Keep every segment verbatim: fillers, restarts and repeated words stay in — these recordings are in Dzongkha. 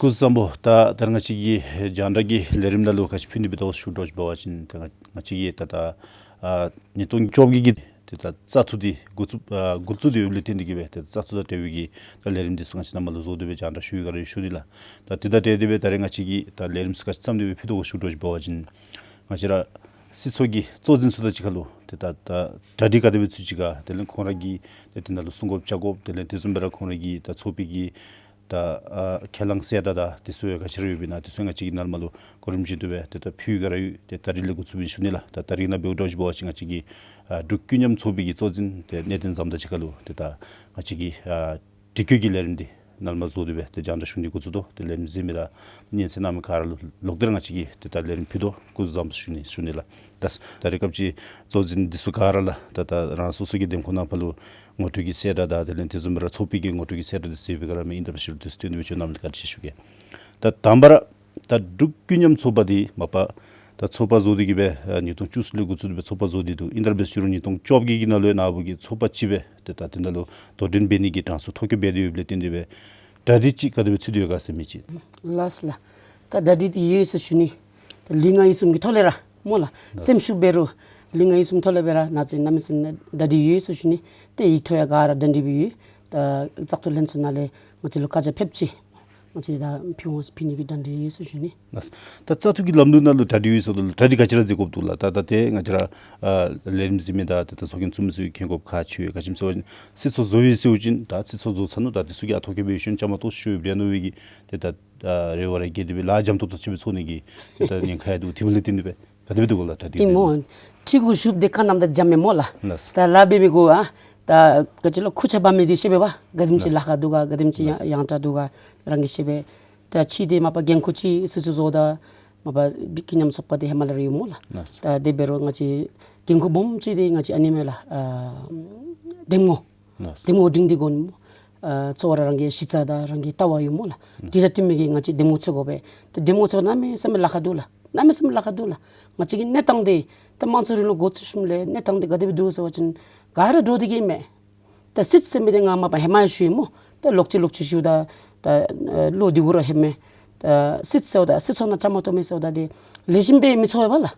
སྐུ་གཟུགས་བཟང་པོ། ད་ད་ང་བཅས་ཀྱི་རྒྱང་བསྒྲགས་ཀྱི་ལས་རིམ་ནང་ལུ་ག་ཅི་ཕུལ་ནི་འབད་དོ་ཞུ་དགོཔ་འབད་བ་ཅིན་ད་ང་བཅས་ཀྱི་ད་ད་ཨ་ཉིས་སྟོང་བཅོ་བརྒྱད་ཀྱི་ཏེ་ད་བཙག་འཐུ་འདི་འགོ་བཙུགས་ཨ་འགོ་བཙུགས་ཏེ་ཡོདཔ་ལས་བརྟེན་ཏེ་གིས་སྦེ་ཏེ་ད་བཙག་འཐུ་དང་འབྲེལ་བའི་གི་ད་ལས་རིམ་འདི་ཚུ་ང་བཅས་རྣམ་པ་ལུ་བཟོ་སྟེ་སྦེ་རྒྱང་བསྒྲགས་ཞུ་ཡི་ག་ར་ཞུ་ནི་ལགས། ད་དེ་དང་འབྲེལ་ཏེ་སྦེ་ད་རེས་ང་བཅས་ཀྱིས་ད་ལས་རིམ་ཚུ་ག་ཅི་བརྩམས་ཏེ་སྦེ་ཕུལ་དོ་ཞུ་དགོཔ་འབད་བ་ཅིན་ང་བཅས་ར་སྲིད་ཚོགས་ཀྱི་གཙོ་འཛིན་ཚུ་དང་གཅིག་ཁར་ལུ་ཏེ་ད་ད་གྲ་སྒྲིག་ག་དེ་སྦེ་ཚུད་ཅི་ག་དེ་ལས་ཁོང་ར་གིས་ཏེ་དེ་ནང་ལུ་གསུང་དགོཔ་བཅར་དགོཔ་དེ་ལས་དེ་བཟུམ་སྦེ་ར་ཁོང་ར་གིས་ད་ཚོགས་པའི་གི་ད་ཨ་ཁས་བླངས་གསལ་བསྒྲགས་དང་དེ་ཚུ་ཡང་ག་ཅི་ར་ཡོདཔ་ཨིན་ན་དེ་ཚུ་ཡང་ང་བཅས་ཀྱིས་ནཱ་ལས་མར་ལུ་གོ་རིམ་བཞིན་དུ་སྦེ་ཏེ་ད་ཕུལ་ཡི་ག་ར་ཡོད། ཏེ་ད་རིས་ལས་འགོ་བཙུགས་སྦེ་ཞུ་ནི་ལགས། ད་ད་རིས་ནང་འབདཝ་ད་ཞུ་བ་ཅིན་ང་བཅས་ཀྱི་ཨ་འབྲུག་ཀུན་མཉམ་ཚོགས་པའི་གི་གཙོ་འཛིན་ཏེ་གནས་བརྟན་བཟངམོ་དང་གཅིག་ཁར་ལུ་ཏེ་ད་ང་བཅས་ཀྱི་ཨ་དྲི་བཀོད་ཀྱི་ལས་རིམ་འདི་ནཱ་ལས་མར་བཟོ་སྟེ་སྦེ་ཏེ་རྒྱང་བསྒྲགས་ཞུ་ནི་འགོ་བཙུགས་དོ། ཏེ་ལས་རིམ་གཟིགས་མི་དང་སྙན་གསན་གནང་མི་ག་ར་ལུ་ལོག་སྟེ་ར་ང་བཅས་ཀྱིས་ཏེ་ད་ལས་རིམ་ཕུལ་དོ། སྐུ་གཟུགས་བཟང་པོ་ཞུ་ནི་ཞུ་ནི་ལགས། ད་ད་རེས་སྐབས་ཅིག་གཙོ་འཛིན་འདི་ཚུ་ག་ར་ལགས་ད་ད་རང་སོ་སོ་གི་འདེམས་ཁོངས་ནང་ཕར་ལུ་ངོ་སྤྲོད་ཀྱི་གསལ་བསྒྲགས་དང་དེ་ལས་དེ་བཟུམ་སྦེ་ར་ཚོགས་པའི་གི་ངོ་སྤྲོད་ཀྱི་གསལ་བསྒྲགས་འདི་མཛད་པའི་སྒང་ར་མི་ཨིན་ད་པ་ཞུ་རུང་དེ་ཚུ་སྟོན་ཏེ་སྦེ་བྱོན་གནང་མི་ལུ་བཀའ་དྲིན་ཆེ་ཞུ་གེ། ད་དང་པ་ར་ད་འབྲུག་ཀུན་མཉམ་ཚོགས་པ་འདི་མ་པ་ད་ཚོགས་པ་བཟོ་སྟེ་གིས་སྦེ་ཨ་ཉིས་སྟོང་བཅུ་གསུམ་ལས་འགོ་བཙུགས་ཏེ་སྦེ་ཚོགས་པ་བཟོ་སྟེ་འདུག། ཨིན་ད་ར་འབད་ཞུ་རུང་ཉིས་སྟོང་བཅོ་བརྒྱད་ཀྱི་ནང་ལུ་ཡང་ནཱ་བུ་གི་ཚོགས་པ་ཅིག་སྦེ་ཏེ་ད་དེ་ནང་ལུ་དོ་འགྲན་འབད་ནི་གི་གྲངས་སུ་ཐོ་བཀོད་འབད་དེ་ཡོདཔ་ལས་བརྟེན་ཏེ་སྦེ་གྲ་སྒྲིག་ཅིག་ག་དེ་སྦེ་ཚུད་དེ་ཡོད་ག་ཟེར་མི་ཅིག། ལགས་ལགས། ད་གྲ་སྒྲིག་འདི་ཡོད་ཟེར་ཞུ་ནི། ད་ལུས་ངག་ཡིད་གསུམ་གྱི་ཐོག་ལས་ར་སྨོ་ལགས། ལགས། སེམས་ཤུགས་འབད་རུང་ལུས་ངག་ཡིད་གསུམ་ཐོག་ལས་འབད་ར་ང་བཅས་གནམ་མེད་ས་མེད་གྲ་སྒྲིག་ཡོད་ཟེར་ཞུ་ནི། ཏེ་ཡིག་ཐོག་ཡང་ག་ར་གྲ་སྒྲིག་འབད་ཡོད། ད་བཙག་འཐུ་ལྷན་ཚོགས་ནང་ལས་ང་བཅས་ལུ་བཀའ་རྒྱ་ཕེབས་ཅི། ང་བཅས་ད་ཕུལ་འོང་ཟེར་ཕུལ་ནི་གི་གྲ་སྒྲིག་ཡོད་ཟེར་ཞུ་ནི། ལགས། ད་བཙག་འཐུ་གི་ལམ་ལུགས་ནང་ལུ་གྲ་སྒྲིག་ཡོད་ཟེརཝ་ད་ལུ་གྲ་སྒྲིག་ག་ཅི་ར་མཛད་དགོཔ་འདུག་ལགས། ད་ད་ཏེ་ང་བཅས་ར་ཨ་ལས་རིམ་གཟིགས་མི་དང་ད་ད་ཚོགས་རྒྱན་བཙུགས་མི་ཚུ་གིས་མཁྱེན་དགོཔ་ཁག་ཆེ་བས། ག་ཅི་སྨོ་ཟེར་བ་ཅིན་སྲིད་ཚོགས་བཟོ་ཡི་ཟེར་བ་ཅིན་ད་སྲིད་ཚོགས་བཟོ་ཚར་ནུག། ད་དེ་ཚུ་གིས་ཨ་ཐོ་བཀོད་འབད་ཞིནམ་བཅའ་མར་གཏོགས་ཞུ་ཡི་འབད་ནི་འབད་བའི་གི་ཏེ་ད་ཨ་རེ་བ་ར་བསྐྱེད་དེ་སྦེ་ལཱ་འཇམ་ཏོག་ཏོ་ཅིག་སྦེ་ཚོགས་ནི་གི་ཏེ་ད་ཉེན་ཁ་ཡང་འདུག། དེ་འབདཝ་ལས་བརྟེན་ཏེ་སྦེ་ག་དེ་སྦེ་འདུག་གོ་ལགས། གྲ་སྒྲིག་ཨིན་སྨོ། ཁྲི་གུ་བཞུགས་ཏེ་ཁ་ནང་ད་འཇམ་མས་སྨོ་ལགས། ལགས། ད་ལཱ་འབད་མི་གུ་ཨ་ད་ག་ཅི་ལོ་ཁུར་ཆ་འབག་མི་འདི་ཤེས་པས་པ། ག་དེམ་ཅིག་ལགས། ལཱ་ཁག་འདུག་ག་ག་དེམ་ཅིག་ཡང་ལགས། ཡང་དྲགས་འདུག་ག་རང་གིས་ཤེས་པས། ད་ཕྱི་འདི་མ་པ་འགན་ཁུར་ཅིག་སྲིད་ཚོགས་བཟོཝ་ད་མ་པ་འབྲུག་ཀུན་མཉམ་ཚོགས་པ་འདི་ཧེ་མ་ལས་ར་ཡོད་སྨོ་ལགས། ལགས། ད་དེ་འབད་རུང་ང་བཅས་འགན་ཁུར་སྦོམ་ཅིག་འདི་ང་བཅས་ཨ་ནི་མས་ལགས། ཨ་འདེམས་ངོ་ལགས། འདེམས་ངོ་སྒྲིང་སྒྲི་དགོ་ནི་སྨོ། ཨ་གཙོ་བོ་ར་རང་གི་གཞི་རྩ་དང་རང་གི་ལྟ་བ་ཡོད་སྨོ་ལགས། ལགས། དེ་དང་བསྟུན་མི་གི་ང་བཅས་འདེམས་ངོ་འཚོལ་དགོ་པས། ད་འདེམས་ངོ་འཚོལ་བ་གནམ་མེད་ས་མེད་ལཱ་ཁག་འདུག་ལགས། གནམ་མེད་ས་མེད་ལཱ་ཁག་འདུག་ལགས། ང་བཅས་ཀྱི་གནས་སྟངས་འདི་ད་དམངས་གཙོའི་རིང་ལུགས་འགོ་བཙུགས་ཞིནམ་ལས་གནས་སྟངས་འདི་ག་དེ་སྦེ་འདུག་ཟེར་བ་ཅིན་ག་ར་འདྲོག་སྟེ་གིས་མས། ད་སྲིད་ཟེར་མི་འདི་ང་མ་པ་ཧེ་མ་ཡང་ཞུ་ཡི་སྨོ། ད་ལོག་ཅི་ལོག་ཅི་ཞུཝ་ད་ད་ལོ་འདི་གུ་ར་ཧེ་མ་ད་སྲིད་ཟེརཝ་ད་སྲིད་ཚོགས་ནང་བཅའ་མར་གཏོགས་མི་ཟེརཝ་ད་འདི་ལེགས་ཤོམ་སྦེ་མི་ཚོར་བས་པ་ལགས།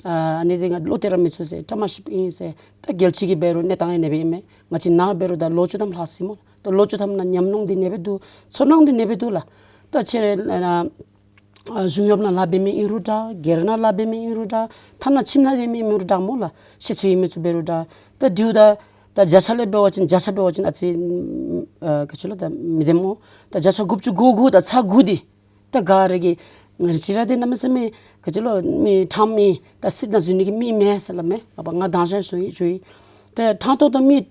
ཨ་ཨ་ནི་འདི་ང་བློ་གཏད་ར་མི་ཚུགས་ཟེར། བཀྲ་མ་ཤིསཔ་ཨིན་ཟེར། ད་རྒྱལ་སྤྱི་གི་འབད་རུང་གནས་སྟངས་ཨ་ནེ་སྦེ་ཨིན་མས། ང་བཅས་ནཱ་འབད་རུང་ད་ལོ་བཅུ་ཐམ་ལྷག་སོ་ཡི་སྨོ། ད་ལོ་བཅུ་ཐམ་ནང་ཉམས་མྱོང་འདི་ཨ་ནེ་སྦེ་འདུག། ཚོར་སྣང་འདི་ཨ་ནེ་སྦེ་འདུག་ལགས། ད་ཁྱེད་ར་ཨ་ཨ་གཞུང་གཡོགཔ་ནང་ལཱ་འབད་མི་ཨིན་རུང་འདྲ། སྒེར་ནང་ལཱ་འབད་མི་ཨིན་རུང་འདྲ། ཐ་ན་ཁྱིམ་ནང་ཡོད་མི་ཨིན་རུང་འདྲ་སྨོ་ལགས། ཤེས་ཚད་ཡོད་མི་ཚུ་འབད་རུང་འདྲ། ད་འདི་བ་ད་ད་བརྒྱ་ཆ་ལས་འབད་བ་ཅིན་བརྒྱ་ཆ་འབད་བ་ཅིན་ཨ་ཙི་ཨ་ག་ཅི་ལོ་ད་མི་བདེན་སྨོ། ད་བརྒྱ་ཆ་དགུ་བཅུ་གོ་དགུ་དང་ཚག་དགུ་འདི་ད་ག་ར་གིས་ང་བཅས་ར་འདི་གནམ་མེད་ས་མེད་ག་ཅི་ལོ་མི་ཕྲང་མི་ད་སྲིད་ནང་འཛུལ་ནི་གི་མི་མེན་ཟེར་སླབ་མས། ཨ་པ་ང་མདང་ཞག་ཞུ་ཡི་ཞུ་ཡི། ད་ཕྲང་ཏོག་ཏོ་མི་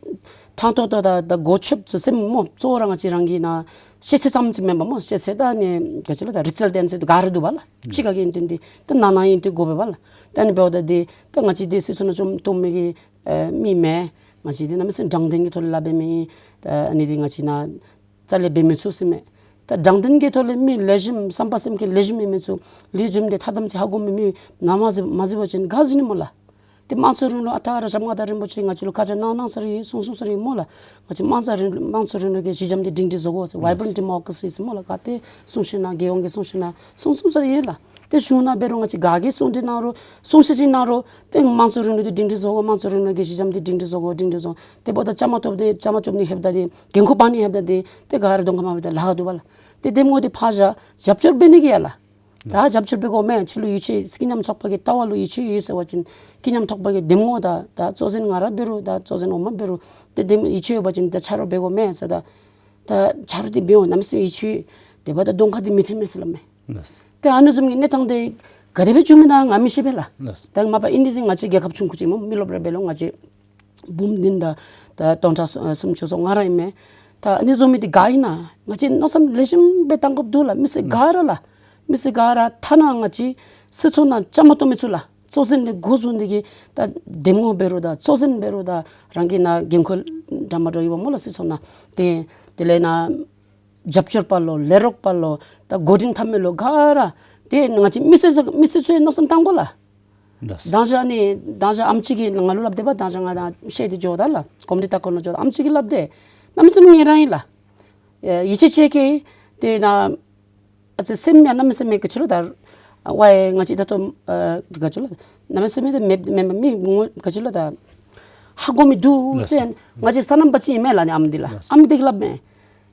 ཕྲང་ཏོག་ཏོ་ད་ད་གོ་ཆོདཔ་ཚུ་ཟེར་སྨོ། གཙོ་བོ་ར་ང་བཅས་རང་གི་ནཱ་ཤེས་ཚད་ཙམ་ཅིག་མེན་པ་སྨོ། ཤེས་ཚད་ད་ཨ་ནི་ག་ཅི་ལོ་ད་རིག་རྩལ་ལྡན་ཚུ་ག་ར་འདུག་པ་ལགས། ཕྱི་ཁ་གི་ཨིན་ཏེ་འདི་ད་ནང་ན་ཨིན་ཏེ་དགོ་པས་པ་ལགས། ད་ཨ་ནི་འབདཝ་ད་འདི་ད་ང་བཅས་འདི་སྲིད་ཚོགས་ནང་བཅའ་མར་གཏོགས་མི་གི་ཨེ་མི་མེན། ང་བཅས་འདི་གནམ་མེད་ས་མེད་དྲང་བདེན་གྱི་ཐོག་ལས་ལཱ་འབད་མི་ཨིན། ད་ཨ་ནི་འདི་ང་བཅས་ནཱ་རྩ་ལས་འབད་མི་ཚུགས་ཟེར་མས། ད་དྲང་བདེན་གྱི་ཐོག་ལས་མི་ལེགས་ཤོམ་བསམ་པ་སེམས་བསྐྱེད་ལེགས་ཤོམ་ཡོད་མི་ཚུ་ལས་རྒྱུ་འབྲས་ཐ་དམ་ཅིག་ཧ་གོ་མི་མི་ནང་མ་འཛུལ་མ་འཛུལ་བ་ཅིན་ག་འཛུལ་ནི་སྨོ་ལགས། ཏེ་དམངས་གཙོའི་རིང་ལུགས་ཨ་རྟག་ར་ཞབས་མངའ་བདག་རིན་པོ་ཆེ་ང་བཅས་ལུ་བཀའ་རྒྱ་གནང་གནང་ས་ར་ཡོད། གསུང་གསུང་ས་ར་ཡོད་སྨོ་ལགས། ང་བཅས་དམངས་གཙོའི་རིང་དམངས་གཙོའི་རིང་ལུགས་ཀྱི་གཞི་འགྱམ་འདི་སྒྲིང་སྒྲི་བཟོ་དགོ་ཟེར། Vibrant democracy ཟེར་སྨོ་ལགས། ག་ཏེ་གསུང་བཤད་ནང་རྒྱལ་ཡོངས་ཀྱི་གསུང་བཤད་ནང་གསུང་གསུང་ས་ར་ཡོད་ལགས། ཏེ་གཞུང་ནང་འབད་རུང་ང་བཅས་ག་གིས་གསུང་གྲོས་གནང་རུང་གསུང་བཤད་ཅིག་གནང་རུང་ཏེ་དམངས་གཙོའི་རིང་ལུགས་འདི་སྒྲིང་སྒྲི་བཟོ་དགོ། དམངས་གཙོའི་རིང་ལུགས་ཀྱི་གཞི་འགྱམ་འདི་སྒྲིང་སྒྲི་བཟོ་དགོ། སྒྲིང་སྒྲི་བཟོ། དེ་འབདཝ་ད་བཅའ་མར་གཏོགས་ཏེ་བཅའ་མར་གཏོགས་ནི་ལྷོདཔ་ད་འདི་འགན་ཁུར་འབག་ནི་ལྷོདཔ་ད་འདི་ཏེ་ག་ར་གདོང་ཁར་མ་འབད་ད་ལཱ་ཁག་འདུག་པ་ལགས། ཏེ་འདེམས་ངོ་འདི་ཕར་བཞག་རྒྱབ་སྐྱོར་འབད་ནི་གི་ཡ་ལགས། ད་རྒྱབ་སྐྱོར་འབད་དགོ་མས། ཁྱེད་ལུ་ཡིད་ཆེས་ཀུན་མཉམ་ཚོགས་པ་གི་ལྟ་བ་ལུ་ཡིད་ཆེས་ཡོད་ཟེར་བ་ཅིན་ཀུན་མཉམ་ཚོགས་པ་གི་འདེམས་ངོ་དང་ད་གཙོ་འཛིན་ང་ར་འབད་རུང་ད་གཙོ་འཛིན་འོག་མ་འབད་རུང་ཏེ་འདེམས་ཡིད་ཆེས་ཡོད་པ་ཅིན་ད་ཆ་རོགས་འབད་དགོ་མས་ཟེར། ད་ད་ཆ་རོགས་འདི་འབད་འོང་། གནམ་མེད་ས་མེད་ཡིད་ཆེས་ཡོད། དེ་འབདཝ་ད་གདོང་ཁར་འདི་མི་ཐོན་མས་ཟེར་སླབ་མས། ལགས། ཏེ་ཨ་ནི་བཟུམ་གྱི་གནས་སྟངས་འདི་ག་དེ་སྦེ་འགྱོ་མི་ན་ང་མི་ཤེས་པས་ལགས། ལགས། ད་མ་པ་ཨིན་ཏེ་འདི་ང་བཅས་རྒྱལ་ཁབ་ཆུང་ཀུ་ཅིག་སྨོ། མི་རློབས་རེ་འབད་ལོ་ང་བཅས་འབུམ་བདུན་དང་ད་སྟོང་ཕྲག་སུམ་ཅུ་སོ་ལྔ་ར་ཨིན་མས། ད་ཨ་ནི་བཟུམ་མི་འདི་ག་ཨིན་ན་ང་བཅས་མནོ་བསམ་ལེགས་ཤོམ་སྦེ་བཏང་དགོཔ་འདུག་ལགས། མི་སེར་ག་ར་ལགས། མི་སེར་ག་ར་ཐ་ན་ང་བཅས་སྲིད་ཚོགས་ནང་བཅའ་མར་གཏོགས་མི་ཚུ་ལགས། གཙོ་འཛིན་ལས་འགོ་བཟུང་སྟེ་གིས་ད་འདེམས་ངོ་འབད་རུང་ད་གཙོ་འཛིན་འབད་རུང་ད་རང་གི་ནཱ་འགན་ཁུར་འདྲ་མ་འདྲཝ་ཡོད་པ་སྨོ་ལགས། སྲིད་ཚོགས་ནང་ཏེ་དེ་ལས་ནཱ་རྒྱབ་སྐྱོར་པ་ལོ་ལས་རོགས་པ་ལོ་ད་འགོ་འདྲེན་འཐབ་མི་ལོ་ག་ར་ཏེ་ང་བཅས་མི་སེར་མི་སེར་ཚུ་ཡང་མནོ་བསམ་བཏང་དགོ་ལགས། ལགས། མདང་ཞག་ནི་མདང་ཞག་ཨམ་ཅིག་གིས་ང་ལུ་སླབ་སྟེ་པ། མདང་ཞག་ང་དང་བཤད་དེ་འགྱོཝ་ད་ལགས། གོམས་འདྲིས་ལྟ་སྐོར་ནང་འགྱོཝ་ད་ཨམ་ཅིག་གིས་སླབ་སྟེ་གནམ་མེད་ས་མེད་ངལ་རངས་ཡི་ལགས། ཡིད་ཆེས་ཆེ་གེ། ཏེ་ནཱ་ ཨ་ཙི་སེམས་ཡང་གནམ་མེད་ས་མེད་ག་ཅི་ལོ་ད་ཝའི་ང་བཅས་ད་ལྟོ་ཨ་ག་ཅི་ལོ་གནམ་མེད་ས་མེད་དེ་མེད་མེད་མི་ངོ་ག་ཅི་ལོ་ད་ཧ་གོ་མི་འདུག་ཟེར། ལགས་སོ། ང་བཅས་སོ་ནམ་པ་ཅིག་ཨིན་མས་ལགས། ཨ་ནི་ཨམ་འདི་ལགས། ལགས་སོ། ཨམ་འདི་གིས་སླབ་མས།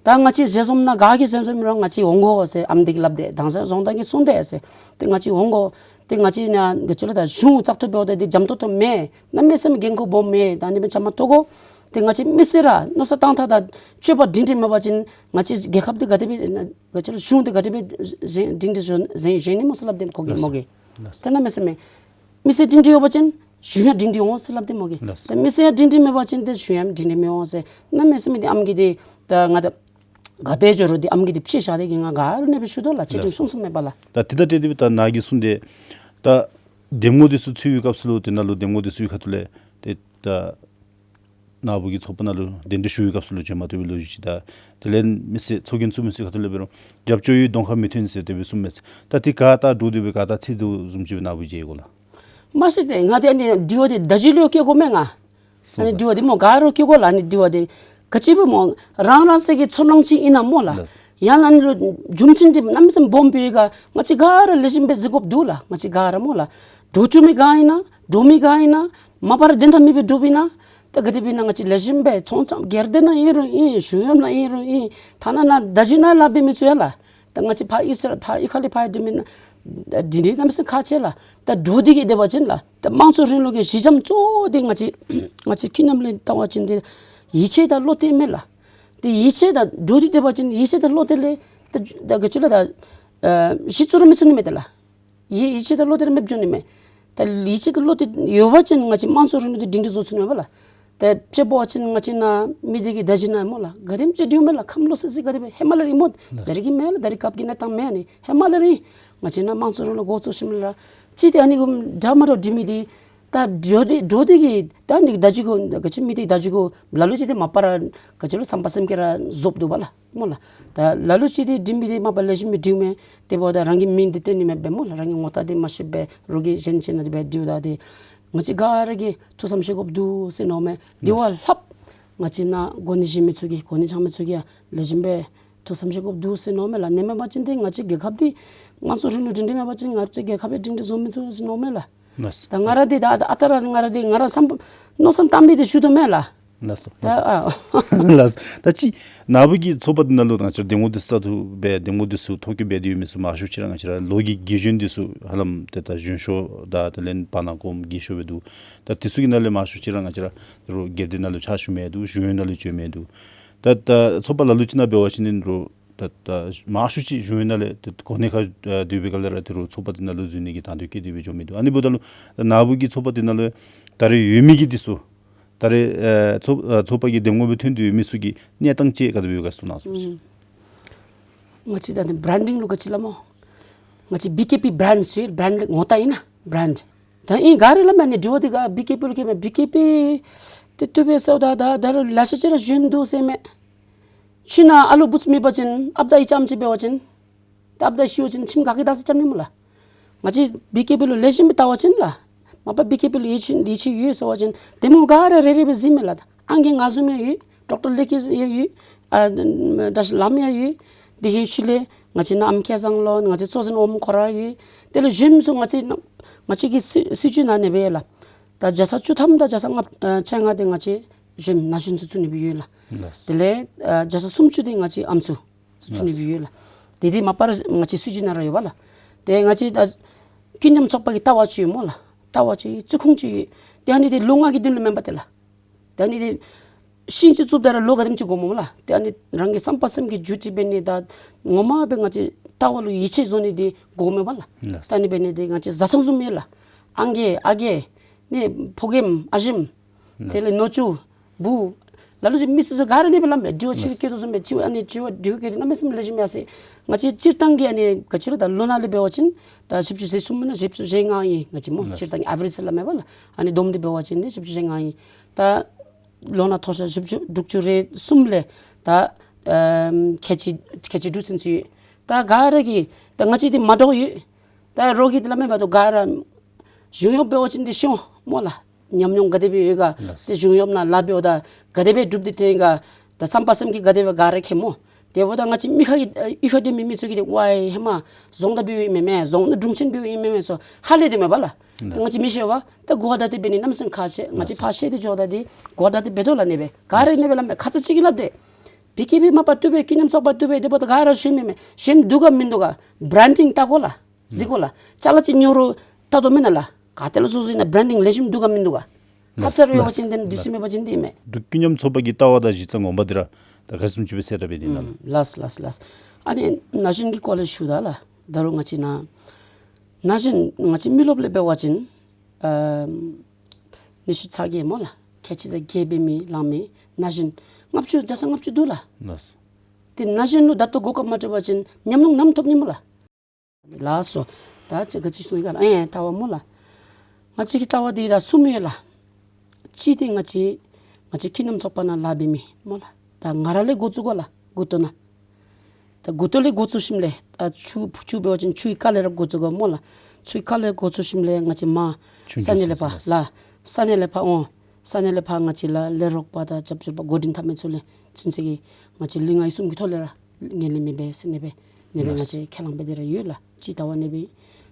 ད་ང་བཅས་ཞལ་འཛོམས་ནང་ག་གིས་ཞལ་འཛོམས་མི་རུང་ང་བཅས་འོང་དགོ་ཟེར། ཨམ་འདི་གིས་སླབ་དེས། དྭངས་གསལ་རྫོང་བདག་གིས་གསུངས་དེས་ཟེར། ཏེ་ང་བཅས་འོང་དགོ། ཏེ་ང་བཅས་ནཱ་ག་ཅི་ལོ་ད་གཞུང་བཙག་འཐུ་འབདཝ་ད་འདི་འཇམ་ཏོང་ཏོ་མེན། གནམ་མེད་ས་མེད་འགན་ཁུར་སྦོམ་མས། ད་ཨ་ནི་སྦེ་བཅའ་མར་གཏོགས་དགོ། ཏེ་ང་བཅས་མི་སེར་ར་མནོ་བསམ་བཏང་ཐངས་དང་སྤྱོད་པ་སྒྲིང་སྒྲིང་མེད་པ་ཅིན་ང་བཅས་རྒྱལ་ཁབ་འདི་ག་དེ་སྦེ་ག་ཅི་ལོ་གཞུང་འདི་ག་དེ་སྦེ་བཞེངས་སྒྲིང་སྒྲིང་བཞེངས་བཞེངས་ནི་སྨོ་ཟེར་སླབ་དེས་ཁོ་གིས་མོ་གིས། ལགས་སོ། ད་གནམ་མེད་ས་མེད་མི་སེར་སྒྲིང་སྒྲིང་ཡོད་པ་ཅིན་གཞུང་ཡང་སྒྲིང་སྒྲིང་འོང་ཟེར་སླབ་དེས་མོ་གིས། ལགས་སོ། ད་མི་སེར་ཡང་སྒྲིང་སྒྲིང་མེད་པ་ཅིན་ཏེ་གཞུང་ཡང་སྒྲིང་སྒྲིང་མི་འོང་ཟེར། གནམ་མེད་ས་མེད་འདི་ཨམ་གིས་འདི་ད་ང་ད་ག་ཏེ་འགྱོ་རུང་འདི་ཨམ་གིས་འདི་ཕྱེ་བཞག་དེ་གིས་ང་ག་ར་ཨ་ནི་སྦེ་ཞུ་དོ་ལགས། ཆེ་འབྲིང་གསུམ་གསུམ་མེད་པ་ལགས། ད་དེ་དང་འབྲེལ་ཏེ་ད་ནཱ་གིས་གསུངས་དེས་ད་འདེམས་ངོ་འདི་ཚུ་ཚུད་པའི་སྐབས་སུ་ལུ་དེ་ནང་ལུ་འདེམས་ངོ་འདི་ཚུ་གི་ཁ་ཐུག་ལས་ཏེ་ད་ནཱ་བུ་གི་ཚོགས་པ་ནང་ལུ་གདན་འདྲེན་ཞུ་བའི་སྐབས་སུ་ལུ་བྱོན་མ་བཏུབ་པའི་ལོ་རྒྱུས་ཅིག་དང་དེ་ལས་མི་སེར་ཚོགས་རྒྱན་ཚུ་མི་སེར་གྱི་ཁ་ཐུག་ལས་འབད་རུང་རྒྱབ་སྐྱོར་ཡོད་གདོང་ཁར་མི་ཐོན་ཟེར་དེ་སྦེ་གསུངམ་མས། ད་དེ་ག་ད་འདྲོག་སྟེ་སྦེ་ག་ད་ཚིག་དོ་བཟུམ་ཅིག་སྦེ་ནཱ་བུ་མཇལ་དགོ་ལགས། མ་གཞི་ཏེ་ང་དེ་ཨ་ནི་དྲི་བ་དེ་ད་ཅི་ལུ་བཀོད་དགོ་མས་ང་། ཨ་ནི་དྲི་བ་དེ་མོ་ག་ར་བཀོད་དགོ་ལགས། ཨ་ནི་དྲི་བ་དེ་ག་ཅི་སྦེ་མོ་རང་རང་སོའི་གི་ཚོར་སྣང་ཅིག་ཨིན་ན་སྨོ་ལགས། ལགས། ཡང་ན་ཨ་ནི་ལུ་རྒྱུ་མཚན་ཅིག་གནམ་མེད་ས་མེད་སྦོམ་སྦེ་ཡོད་ག། ང་བཅས་ག་ར་ལེགས་ཤོམ་སྦེ་གཟིགས་དགོཔ་འདུག་ལགས། ང་བཅས་ག་ར་སྨོ་ལགས། འདྲོག་བཅུག་མི་ག་ཨིན་ན་འདྲོག་མི་ག་ཨིན་ན་མ་པ་ར་བདེན་མཐའ་མེད་པའི་འདྲོགཔ་ཨིན་ན་ད་ག་དེ་སྦེ་ཨིན་ན་ང་བཅས་ལེགས་ཤོམ་སྦེ་ཚོང་ཚོང་སྒེར་སྡེ་ནང་ཨིན་རུང་ཨིན། གཞུང་གཡོག་ནང་ཨིན་རུང་ཨིན། ཐ་ན་ནཱ་ད་ཅི་ནཱ་ལཱ་འབད་མི་ཚུ་ཡང་ལགས། ད་ང་བཅས་ཕར་གཡུས་ས་ཕར་གཡུས་ཁ་ལས་ཕར་འགྲིམ་མི་ནང་འདི་འདི་གནམ་མེད་ས་མེད་ཁག་ཆེ་ལགས། ད་འདྲོག་སྟེ་གིས་སྡོད་པ་ཅིན་ལགས། ད་དམངས་གཙོ་རིང་ལུགས་ཀྱི་གཞི་འགྱམ་གཙོ་བོ་འདི་ང་བཅས་ང་བཅས་ཁྱིམ་ནང་ལས་བལྟ་བ་ཅིན་འདི་ཡིད་ཆེས་དང་བློ་གཏད་མས་ལགས། ཏེ་ཡིད་ཆེས་དང་འདྲོག་སྟེ་སྡོད་པ་ཅིན་ཡིད་ཆེས་དང་བློ་གཏད་ལས་ད་ད་ག་ཅི་ལོ་ད་ཨ་གཞི་བཙུགས་ར་མི་ཚུགས་ནི་མས་ཏེ་ལགས། ཡིད་ཡིད་ཆེས་དང་བློ་གཏད་ར་མེདཔ་འགྱོ་ནི་མས། ད་ཡིད་ཆེས་དང་བློ་གཏད་ཡོད་པ་ཅིན་ང་བཅས་དམངས་གཙོ་རིང་ལུགས་འདི་སྒྲིང་སྒྲི་བཟོ་ཚུགས་ནི་མས་པ་ལགས། ད་དཔྱེ་འབད་བ་ཅིན་ང་བཅས་ནཱ་མི་སྡེ་གི་བརྡ་བརྒྱུད་ནང་སྨོ་ལགས། ག་དེམ་ཅིག་སྒྲིང་མས་ལགས། ཁམས་ལོག་སི་སི་ག་དེ་སྦེ་ཧེ་མ་ལས་ར་ཨིན་སྨོ། ད་རེས་ཀྱི་མེན་ལགས། ད་རེས་སྐབས་ཀྱི་གནས་སྟངས་མེན། ཨ་ནི་ཧེ་མ་ལས་ར་ཨིན། ང་བཅས་ནཱ་དམངས་གཙོ་རིང་ལུགས་འགོ་བཙུགས་ཞིནམ་ལས་ར་ཅིག་ཏེ་ཨ་ནི་གུ་འདྲ་མ་འདྲཝ་སྒྲིང་མི་འདི་ད་འདྲོག་སྟེ་འདྲོག་སྟེ་གིས་ད་ཨ་ནི་བརྡ་བརྒྱུད་གུ་ག་ཅི་མི་སྡེ་བརྡ་བརྒྱུད་གུ་ལ་ལུ་ཅིག་འདི་མ་པ་ར་ག་ཅི་ལོ་བསམ་པ་སེམས་བསྐྱེད་ར་རྫོགསཔ་འདུག་པ་ལགས། སྨོ་ལགས། ད་ལ་ལུ་ཅིག་འདི་སྒྲིང་མི་འདི་མ་པ་ལེགས་ཤོམ་སྦེ་སྒྲིང་མས། དེ་འབདཝ་ད་རང་གི་མིང་འདི་སྟོན་ནི་མེདཔ་སྦེ་སྨོ་ལགས། རང་གི་ངོ་རྟགས་འདི་མ་ཤེསཔ་སྦེ་རོགས་ཀྱིས་གཞན་ཅིག་ནང་འདི་སྦེ་སྒྲིང་ད་འདི་ང་བཅས་ག་ར་གིས་ཐུགས་བསམ་བཞེས་དགོཔ་འདུག་ཟེར་མནོཝ་མས། དེ་བ་ལྷགཔ་ང་བཅས་ནཱ་གོ་གནས་བཞེས་མི་ཚུ་གིས་གོ་གནས་འཆང་མི་ཚུ་གིས་ཡང་ལེགས་ཤོམ་སྦེ་ཐུགས་བསམ་བཞེས་དགོཔ་འདུག་ཟེར་མནོཝ་མས་ལགས། ཨ་ནི་མེན་པ་ཅིན་འདི་ང་བཅས་རྒྱལ་ཁབ་འདི་དམངས་གཙོ་རིང་ལུགས་སྒྲིང་སྒྲི་མེད་པ་ཅིན་ང་བཅས་རྒྱལ་ཁབ་འདི་སྒྲིང་སྒྲི་བཟོ་མི་ཚུགས་ཟེར་མནོཝ་མས་ལགས། ལགས་སོ། ད་ང་ར་འདི་ད་ཨ་རྟག་ར་ང་ར་འདི་ང་ར་བསམ་མནོ་བསམ་བཏང་མི་འདི་ཞུ་དོ་མས་ལགས། ལགས་སོ། ད་ལགས་སོ། ཨ་ལགས་སོ། ད་ཅི་ནཱ་བུ་གི་ཚོགས་པ་འདི་ནང་ལུ་ང་བཅས་ར་འདེམས་ངོ་འདི་གསར་དུ་འབད་འདེམས་ངོ་འདི་ཚུ་ཐོ་བཀོད་འབད་དེ་ཡོད་མི་ཚུ་མང་ཤོས་ཅིག་ར་ང་བཅས་ར་ལོ་གི་དགེ་གཞོན་འདི་ཚུ་ཧ་ལམ་ཏེ་ད་གཞོན་ཤོས་དང་དེ་ལས་བར་ན་གོངམ་རྒས་ཤོས་སྦེ་འདུག། ད་དེ་ཚུ་གི་ནང་ལས་མང་ཤོས་ཅིག་ར་ང་བཅས་ར་རོགས་སྒེར་སྡེ་ནང་ལུ་ཕྱག་ཞུ་མི་འདུག། གཞུང་གཡོག་ནང་ལུ་བྱོན་མི་འདུག། ད་ད་ཚོགས་པ་ལ་ལུ་ཅིག་ནང་འབད་བ་ཅིན་རོགས་ད་ད་མང་ཤོས་ཅིག་གཞུང་གཡོག་ནང་ལས་ཏེ་གོ་གནས་ཁར་ཨ་སྡོད་པའི་སྐབས་ལས་ར་ཏེ་རོགས་ཚོགས་པ་འདི་ནང་ལུ་འཛུལ་ནི་གི་དང་འདོད་བསྐྱེད་དེ་སྦེ་འགྱོ་མི་འདུག། ཨ་ནི་འབདཝ་ད་ལུ་ད་ནཱ་བུ་གི་ཚོགས་པ་འདི་ནང་ལུ་ད་རེས་ཡོད་མི་གི་འདི་ཚུ་ད་རེས་ཨ་ཚོགས་ཨ་ཚོགས་པ་གི་འདེམས་ངོ་སྦེ་ཐོན་ཏེ་ཡོད་མི་ཚུ་གི་གནས་སྟངས་ཅིག་ག་དེ་སྦེ་ཡོད་ག་གསུངས་གནང་ཟེར། ཨུམ། ང་བཅས་ད་ནི་བྲཱན་ཌིང་ལུ་ག་ཅི་སླབ་སྨོ། ང་བཅས་བི་ཀེ་པི་བྲཱནཌ་ཟེར་བྲཱནཌ་ངོ་རྟགས་ཨིན་ན་བྲཱནཌ། ད་ཨིན་ག་ར་སླབ་མས། ཨ་ནི་དྲི་བ་འདི་ག་བི་ཀེ་པི་ལུ་བཀོད་མས། བི་ཀེ་པི་འདི་བཏུབ་པས་ཟེརཝ་ད་ད་ད་རུང་ལེ་ཤ་ཅིག་ར་གཞོནམ་འདུག་ཟེར་མས། ཁྱིམ་ནང་ཨ་ལུ་བུཚ་མེད་པ་ཅིན་ཨཔ་དང་ཨའི་ཙམ་ཅིག་འབད་བ་ཅིན་ད་ཨཔ་དང་ཨའི་ཤི་བ་ཅིན་ཁྱིམ་ག་གིས་བདག་འཛིན་རྐྱབ་ནི་སྨོ་ལགས། ང་བཅས་བི་ཀེ་པི་ལུ་ལེགས་ཤོམ་སྦེ་བལྟ་བ་ཅིན་ལགས། མ་པ་བི་ཀེ་པི་ལུ་ཡིད་ཆེས་ཡིད་ཆེས་ཡོད་ཟེར་བ་ཅིན་འདེམས་ངོ་ག་ར་རེ་རེ་སྦེ་གཟིགས་མས་ལགས། ད་ཨང་རྒས་ང་བཟུམ་ཡང་ཡོད། ཌོག་ཊར་ལེགས་སྐྱིད་ཡང་ཡོད། ཨ་བཀྲ་ཤིས་ལྷམོ་ཡང་ཡོད། དེ་གི་ཤུལ་ལས་ང་བཅས་ནཱ་ཨམ་སྐལ་བཟང་ལོ་ང་བཅས་གཙོ་འཛིན་འོགམ་ཁོ་ར་ཡོད། དེ་ལས་གཞོནམ་ཚུ་ང་བཅས་ནཱ་ང་བཅས་ཀྱི་སྲིད་སྲིད་བྱུས་ནང་ནི་སྦེ་ལགས། ད་བརྒྱ་ཆ་བཅུ་ཐམ་དང་བརྒྱ་ཆ་ལྔ་ཨ་ཆ་ལྔ་དེ་ང་བཅས་གཞོནམ་ན་གཞོན་ཚུ་བཙུགས་ནི་སྦེ་ཡོད་ལགས། ལགས། དེ་ལས་ཨ་བརྒྱ་ཆ་སུམ་ཅུ་དེ་ང་བཅས་ཨམ་སྲུ་ཚུ་བཙུགས་ནི་སྦེ་ཡོད་ལགས། དེ་དེ་མ་པ་ར་ང་བཅས་སྲིད་བྱུས་ནང་ར་ཡོད་པ་ལགས། དེ་ང་བཅས་ད་ཀུན་མཉམ་ཚོགས་པ་གི་ལྟ་བ་ཅིག་ཡོད་སྨོ་ལགས། ལྟ་བ་ཅིག་ཡོད། བརྩི་ཁུངས་ཅིག་ཡོད། དེ་ཨ་ནི་དེ་ལོ་ལྔ་གི་དོན་ལུ་མེན་པ་ཏེ་ལགས། དེ་ཨ་ནི་དེ་ཤིང་ཅིག་བཙུགསཔ་ད་ར་ལོ་ག་དེམ་ཅིག་འགོརཝ་སྨོ་ལགས། དེ་ཨ་ནི་རང་གི་བསམ་པ་སེམས་ཀྱི་འགྱུར་ཅིག་འབད་ནི་དང་ངོ་མ་སྦེ་ང་བཅས་ལྟ་བ་ལུ་ཡིད་ཆེས་བཟོ་ནི་དེ་འགོརཝ་མས་པ་ལགས། ལགས། ད་ཨ་ནི་འབད་ནི་དེ་ང་བཅས་བཟའ་ཚང་བཟུམ་ཡོད་ལགས། ཨང་རྒས་ཨ་རྒས་ནི་ཕོ་རྒནམ་ཨ་ཞིམ། དེ་ལས་ནུ་གཅུང་བུ་ལ་ལུ་ཅིག་མི་སེར་ཚུ་ག་ར་ཨ་ནི་སྦེ་སླབ་མས། དྲི་བ་ཆེ་བཀོད་དོ་བཟུམ་སྦེ་ཅིག་ཨ་ནི་དྲི་བ་དྲི་བ་བཀོད་དེ་གནམ་མེད་ས་མེད་ལེགས་ཤོམ་ཡར་སོང་། ང་བཅས་སྤྱིར་བཏང་གི་ཨ་ནི་ག་ཅི་ར་ད་ལོ་ནང་ལས་འབད་བ་ཅིན་ད་བཞི་བཅུ་ཞེ་གསུམ་ན་བཞི་བཅུ་ཞེ་ལྔ་ཨིན། ང་བཅས་སྨོ་སྤྱིར་བཏང་གི་ཨ་བི་རེཇ་སླབ་མས་པ་ལགས། ཨ་ནི་བསྡོམས་ཏེ་འབད་བ་ཅིན་ནི་བཞི་བཅུ་ཞེ་ལྔ་ཨིན། ད་ལོ་ནང་མཐོ་ཤོས་བཞི་བཅུ་དྲུག་ཅུ་རེ་གསུམ་ལས་ད་ཨམ་ཁལ་གཅིག་ཁལ་གཅིག་དྲུག་ཚུན་ཚོད་ཡོད། ད་ག་ར་གིས་ད་ང་བཅས་འདི་མ་འདྲཝ་ཡོད། ད་རོགས་ཀྱིས་འདི་སླབ་མས་པ་ད་ག་ར་གཞུང་གཡོགཔ་འབད་བ་ཅིན་འདི་ཤེས་འོང་སྨོ་ལགས། ཉམས་མྱོང་ག་དེ་སྦེ་ཡོད་ག། ལགས། ཏེ་གཞུང་གཡོགཔ་ནང་ལཱ་འབདཝ་ད་ག་དེ་སྦེ་སྒྲུབ་སྟེ་ཐོན་ག། ད་བསམ་པ་སེམས་ཀྱིས་ག་དེ་སྦེ་ག་ར་མཁྱེན་སྨོ། དེ་འབདཝ་ད་ང་བཅས་མི་ཁ་གི་ཨེ་གཡུས་ཁ་སྡོད་མི་མི་ཚུ་གིས་ཏེ་ཝའི་ཧེ་མ་རྫོང་ད་འབདཝ་ཨིན་མས་མས། རྫོང་ནང་དྲུང་ཆེན་འབདཝ་ཨིན་མས་མས་ཟེར་ཧ་ལས་དེ་མས་པ་ལགས། ཏེ་ང་བཅས་མི་ཤེས་པས། ད་གོ་བརྡ་དེ་འབད་ནི་གནམ་མེད་ས་མེད་ཁག་ཆེ། ང་བཅས་ཕར་བཤད་དེ་འགྱོཝ་ད་དེ་གོ་བརྡ་དེ་འབད་དོ་ལགས། ཨ་ནི་སྦེ་ག་ར་ཨ་ནི་སྦེ་སླབ་མས། ཁ་ཙ་ཅིག་གིས་སླབ་སྟེ་བི་ཀེ་པི་མ་པ་བཏུབ་པས། ཀུན་མཉམ་ཚོགས་པ་བཏུབ་པས། དེ་འབདཝ་ད་ག་ར་ཞུ་མི་མས། ཞུཝ་འདུག་ག་མིན་འདུག་ག་བརེན་ཌིང་བལྟ་དགོ་ལགས། གཟིགས་དགོ་ལགས། ཅ་ལ་ཅིག་ཉོ་རུང་བལྟ་དོ་མེན་ན་ལགས། ག་ཏེ་ལུ་བཟོ་བཟོཝ་ཨིན་ན། བརེན་ཌིང་ལེགས་ཤོམ་འདུག་ག་མིན་འདུག་ག་ཚབ་ཚབ་རེ་ཡོད་པ་ཅིན་དེ་ནང་འདི་ཚུ་མེད་པ་ཅིན་དེ་མས། འབྲུག་ཀུན་མཉམ་ཚོགས་པ་གི་ལྟ་བ་དང་གཞི་རྩ་ངོ་མ་འདི་ར་ད་ག་ཅི་བཟུམ་ཅིག་སྦེ་གསལ་དྲགས་འབད་དེ་ཨིན་ན་ལགས། ལགས་ལགས་ལགས། ཨ་ནི་ན་གཞོན་གྱི་སྐོར་ལས་ཞུཝ་ད་ལགས། ད་རུང་ང་བཅས་ནཱ་ན་གཞོན་ང་བཅས་མི་རློབས་ལས་འབད་བ་ཅིན་ཨ་ཉི་ཤུ་རྩ་བརྒྱད་སྨོ་ལགས། ཁལ་གཅིག་དང་བརྒྱད་འབད་མི་ལང་མི་ན་གཞོན་ལྔ་བཅུ་བརྒྱ་ཆ་ལྔ་བཅུ་འདུག་ལགས། ལགས། ཏེ་ན་གཞོན་ལུ་ད་ལྟོ་གོ་སྐབས་མ་སྤྲོད་པ་ཅིན་ཉམས་མྱོང་ནམ་ཐོབ་ནི་སྨོ་ལགས། ལགས་སོ། ད་ཅི་ག་ཅི་གསུང་ཡི་ག་ལགས། ཨེ་ལྟ་བ་སྨོ་ལགས། ང་བཅས་ཀྱི་ལྟ་བ་འདི་ད་གསུམ་ཡོད་ལགས། གཅིག་འདི་ང་བཅས་ང་བཅས་ཀུན་མཉམ་ཚོགས་པ་ནང་ལཱ་འབད་མི་སྨོ་ལགས། ད་ང་ར་ལས་འགོ་བཙུགས་དགོ་ལགས། མགུ་ཏོ་ནང་། ད་མགུ་ཏོ་ལས་འགོ་བཙུགས་ཞིནམ་ལས་ད་ཆུ་ཆུ་འབད་བ་ཅིན་ཆུའི་ཁ་ལས་ར་འགོ་བཙུགས་དགོ་སྨོ་ལགས། ཆུའི་ཁ་ལས་འགོ་བཙུགས་ཞིནམ་ལས་ང་བཅས་མར་ཆུང་ཆུང་ས་གནས་ལས་ཕར་ལགས། ས་གནས་ལས་ཕར་འོང་། ས་གནས་ལས་ཕར་ང་བཅས་ལཱ་ལས་རོགས་པ་དང་རྒྱབ་སྐྱོར་པ་འགོ་འདྲེན་འཐབ་མི་ཚུ་ལས་ཚུན་ཚོད་ཀྱི་ང་བཅས་ལུས་ངག་ཡིད་གསུམ་གྱི་ཐོག་ལས་ར་ངན་ལྷད་མེད་པས་ཟེར་ཨ་ནི་སྦེ་ཨ་ནི་སྦེ་ང་བཅས་ཁས་བླངས་འབད་དེ་ར་ཡོད་ལགས། གཅིག་ལྟ་བ་ཨ་ནི་སྦེ།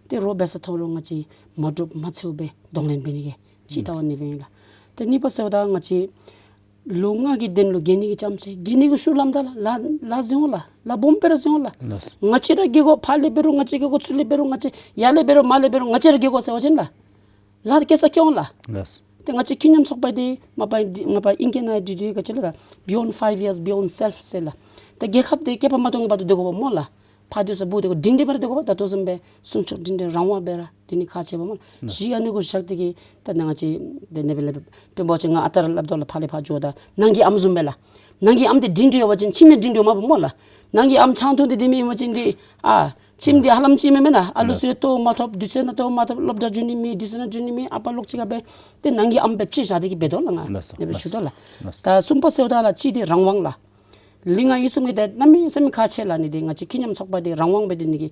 ཏེ་རོགས་འབད་ས་ཐོབ་རུང་ང་བཅས་མ་འདྲོག་མ་ཚོར་བར་གདོང་ལེན་འབད་ནི་གི་གཅིག་ལྟ་བ་ཨ་ནི་སྦེ་ཨིན་ལགས། ཏེ་གཉིས་པ་ཟེརཝ་ད་ང་བཅས་ལོ་ལྔ་གི་དོན་ལུ་རྒས་ནད་ཀྱི་ཙམ་ཅིག་རྒས་ནད་ཀྱི་ཤུགས་ལངམ་ད་ལགས། ལཱ་ལཱ་འཛོལ་འོང་ལགས། ལཱ་སྦོམ་སྦེ་ར་འཛོལ་འོང་ལགས། ལགས། ང་བཅས་ར་རྒས་དགོ། ཕར་ལས་འབད་རུང་ང་བཅས་རྒས་དགོ། ཚུར་ལས་འབད་རུང་ང་བཅས། ཡར་ལས་འབད་རུང་མར་ལས་འབད་རུང་ང་བཅས་ར་རྒས་དགོ་ཟེར་བ་ཅིན་ལགས། ལཱ་སྐྱེལ་ས་སྐྱེལ་འོང་ལགས། ལགས། ཏེ་ང་བཅས་ཀུན་མཉམ་ཚོགས་པ་འདི་མ་པ་འདི་མ་པ་ཨིང་སྐད་ནང་བྲིས་ཏེ་ག་ཅི་ལོ་ད་Beyond Five Years Beyond Self ཟེར་ལགས། ཏེ་རྒྱལ་ཁབ་འདི་བསྐལ་པ་མ་སྟོང་གི་བར་དུ་སྡོད་དགོ་པས་སྨོ་ལགས། ཕར་སྡོད་ས་སྦུག་སྡོད་དགོ། སྒྲིང་སྒྲི་སྦེ་ར་སྡོད་དགོ་པས། ད་ལྟོ་བཟུམ་སྦེ་སྲུང་སྐྱོབ་སྒྲིང་སྒྲི་རང་དབང་སྦེ་ར་སྡོད་ནི་ཁག་ཆེ་བས་སྨོ་ལགས། གཞི་ཨ་ནི་གུ་བཞག་སྟེ་གི་ད་ནཱ་ང་བཅས་དེ་ནང་སྦེ་ལས་སྤེལ་འབད་བ་ཅིན་ང་ཨ་རྟག་ར་སླབ་དོ་ལགས། ཕར་ལས་ཕར་འགྱོཝ་ད་ནང་གི་ཨམ་བཟུམ་སྦེ་ལགས། ནང་གི་ཨམ་འདི་སྒྲིང་སྒྲི་ཡོད་པ་ཅིན་ཕྱི་མི་སྒྲིང་སྒྲི་མ་པ་སྨོ་ལགས། ནང་གི་ཨམ་ཆང་འཐུང་སྟེ་སྡོད་མི་ཡོད་པ་ཅིན་འདི་ཨ་ཁྱིམ་འདི་ཧ་ལམ་ཅིག་མེན་མེན་ན། ཨ་ལུ་ཚུ་ཡང་ལྟོ་མ་ཐོབ། དུས་ཚོད་ནང་ལྟོ་མ་ཐོབ། སློབ་གྲྭ་འགྱོ་ནི་མེད། དུས་ཚོད་ནང་འགྱོ་ནི་མེད། ཨ་པ་ལོག་ཅིག་ཁར་སྦེ་ཏེ་ནང་གི་ཨམ་སྦེ་ཕྱེ་བཞག་སྟེ་གི་འབད་དོ་ལགས། ང་ལགས་སོ། ཨ་ནི་སྦེ་ཞུ་དོ་ལགས། ལགས་སོ། ད་གསུམ་པ་ཟེརཝ་ད་ལགས་གཅིག་འདི་རང་དབང་ལགས། ལུས་ངག་ཡིད་གསུམ་གྱི་ད་གནམ་མེད་ས་མེད་ཁག་ཆེ་ལགས། ཨ་ནི་འདི་ང་བཅས་ཀུན་མཉམ་ཚོགས་པ་འདི་རང་དབང་སྦེ་སྡོད་ནི་གི་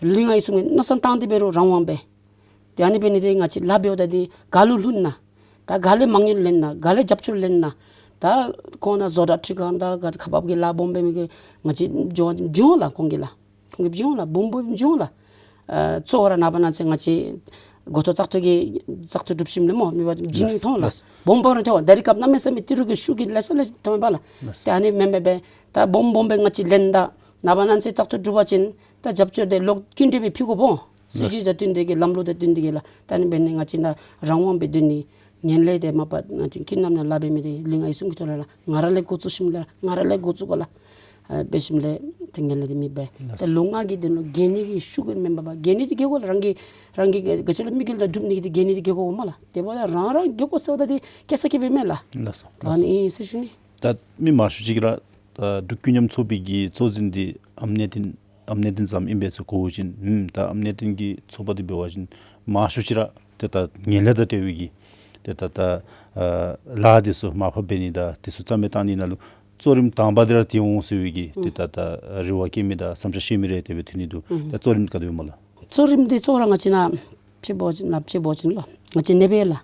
ལུས་ངག་ཡིད་གསུམ་གྱི་མནོ་བསམ་བཏང་སྟེ་འབད་རུང་རང་དབང་སྦེ། ཏེ་ཨ་ནི་འབད་ནི་འདི་ང་བཅས་ལཱ་འབདཝ་ད་འདི་ག་ལུ་ལྷོད་ན། ད་ག་ལས་མ་དངུལ་ལེན་ན། ག་ལས་རྒྱབ་སྐྱོར་ལེན་ན། ད་ཁོང་ནཱ་བཟོ་གྲྭ་འཕྲུལ་ཁང་དང་ག་ཁག་འབག་གི་ལཱ་སྦོམ་འབད་མི་གིས་ང་བཅས་འགྱོ་འགྱོ་ལགས། ཁོང་གི་ལཱ་ཁོང་གིས་འབད་འོང་ལགས། སྦོམ་སྦོམ་འབད་འོང་ལགས། ཨ་གཙོ་བོ་ར་ནངས་པ་གནངས་ཚེ་ང་བཅས་འགོ་ཐོག་བཙག་འཐུ་གི་བཙག་འཐུ་གྲུབ་ཞིནམ་ལས་སྨོ་མི་འབད་བ་ཅིན་འབྱིན་ནི་མཐོང་ལགས། ལགས། སྦོམ་སྦོམ་ར་མཐོང་། ད་རིས་སྐབས་གནམ་མེད་ས་མེད་ཏི་རུ་གི་ཤུགས་ཀྱིས་ལེ་ཤ་ལེ་ཤ་མཐོངམ་ཨིན་པས་ལགས། ལགས། ཏེ་ཨ་ནི་མེན་མེན་པས། ད་སྦོམ་སྦོམ་སྦེ་ང་བཅས་ལེན་ད་ནངས་པ་གནངས་ཚེ་བཙག་འཐུ་གྲུབ་པ་ཅིན་ད་རྒྱབ་སྐྱོར་འདི་ལོག་སྐྱིན་འགྲུལ་སྦེ་ཕུལ་དགོ་པས། སྲིད་བྱུས་དང་བསྟུན་ཏེ་གི་ལམ་ལུགས་དང་བསྟུན་ཏེ་གི་ལགས། ད་ཨ་ནི་འབད་ནི་ང་བཅས་ནཱ་རང་དབང་སྦེ་སྡོད་ནི། ངན་ལྷད་འདི་མ་པ་ང་བཅས་ཀུན་མཉམ་ནང་ལཱ་འབད་མི་འདི་ལུས་ངག་ཡིད་གསུམ་གྱི་ཐོག་ལས་ར་ང་ར་ལས་འགོ་བཙུགས་ཞིནམ་ལས་ར་ང་ར་ལས་འགོ་བཙུགས་དགོ་ལགས། ཨ་འབད་ཞིནམ་ལས་ཏེ་ངན་ལྷད་འདི་མེདཔ་སྦེ། ལགས། ད་ལོ་ལྔ་གི་དོན་ལུ་རྒས་ནད་ཀྱི་ཤུགས་ཀྱིས་མེན་པར་རྒས་ནད་འདི་རྒས་དགོ་ལགས། རང་གི་རང་གི་ག་ཅི་ལོ་དམིགས་ཡུལ་དང་སྒྲུབ་ནི་གི་འདི་རྒས་ནད་འདི་རྒས་དགོ་སྨོ་ལགས། དེ་འབདཝ་ད་རང་རང་རྒས་དགོ་ཟེརཝ་ད་འདི་སྐྱེ་ས་སྐྱེ་བ་མེན་ལགས། ལགས་སོ། ད་ཨ་ནི་ཨིན་ཟེར་ཞུ་ནི། ད་མི་མང་ཤོས་ཅིག་ར་ད་འབྲུག་ཀུན་མཉམ་ཚོགས་པའི་གི་གཙོ་འཛིན་འདི་ཨམ་གནས་བརྟན་ཨམ་གནས་བརྟན་ཙམ་ཨིན་པས་ཟེར་གོ་བ་ཅིན། ཨུམ་ད་ཨམ་གནས་བརྟན་གྱི་ཚོགས་པ་འདི་འབད་བ་ཅིན་མང་ཤོས་ཅིག་ར་ཏེ་ད་ངན་ལྷད་དང་འབྲེལ་བའི་གི་ཏེ་ད་ད་ཨ་ལཱ་འདི་ཚུ་མར་ཕབ་འབད་ནི་དང་འདི་ཚུ་རྩ་མེད་བཏང་ནི་ནང་ལུ་གཙོ་རིམ་དང་པ་འདི་ར་འདི་འོང་ཟེར་བའི་གི་ཏེ་ད་ད་རེ་བ་བསྐྱེད་མི་དང་བསམ་འཆར་བཤད་མི་རེ་དེ་སྦེ་ཐོན་ནི་འདུག། ཨུམ་ད་གཙོ་རིམ་ག་དེ་སྦེ་སྨོ་ལགས། གཙོ་རིམ་འདི་གཙོ་བོ་ར་ང་བཅས་ནཱ་ཕྱེ་བ་ཅིན་ལགས་ཕྱེ་བ་ཅིན་ལགས་ང་བཅས་ཨ་ནི་སྦེ་ལགས།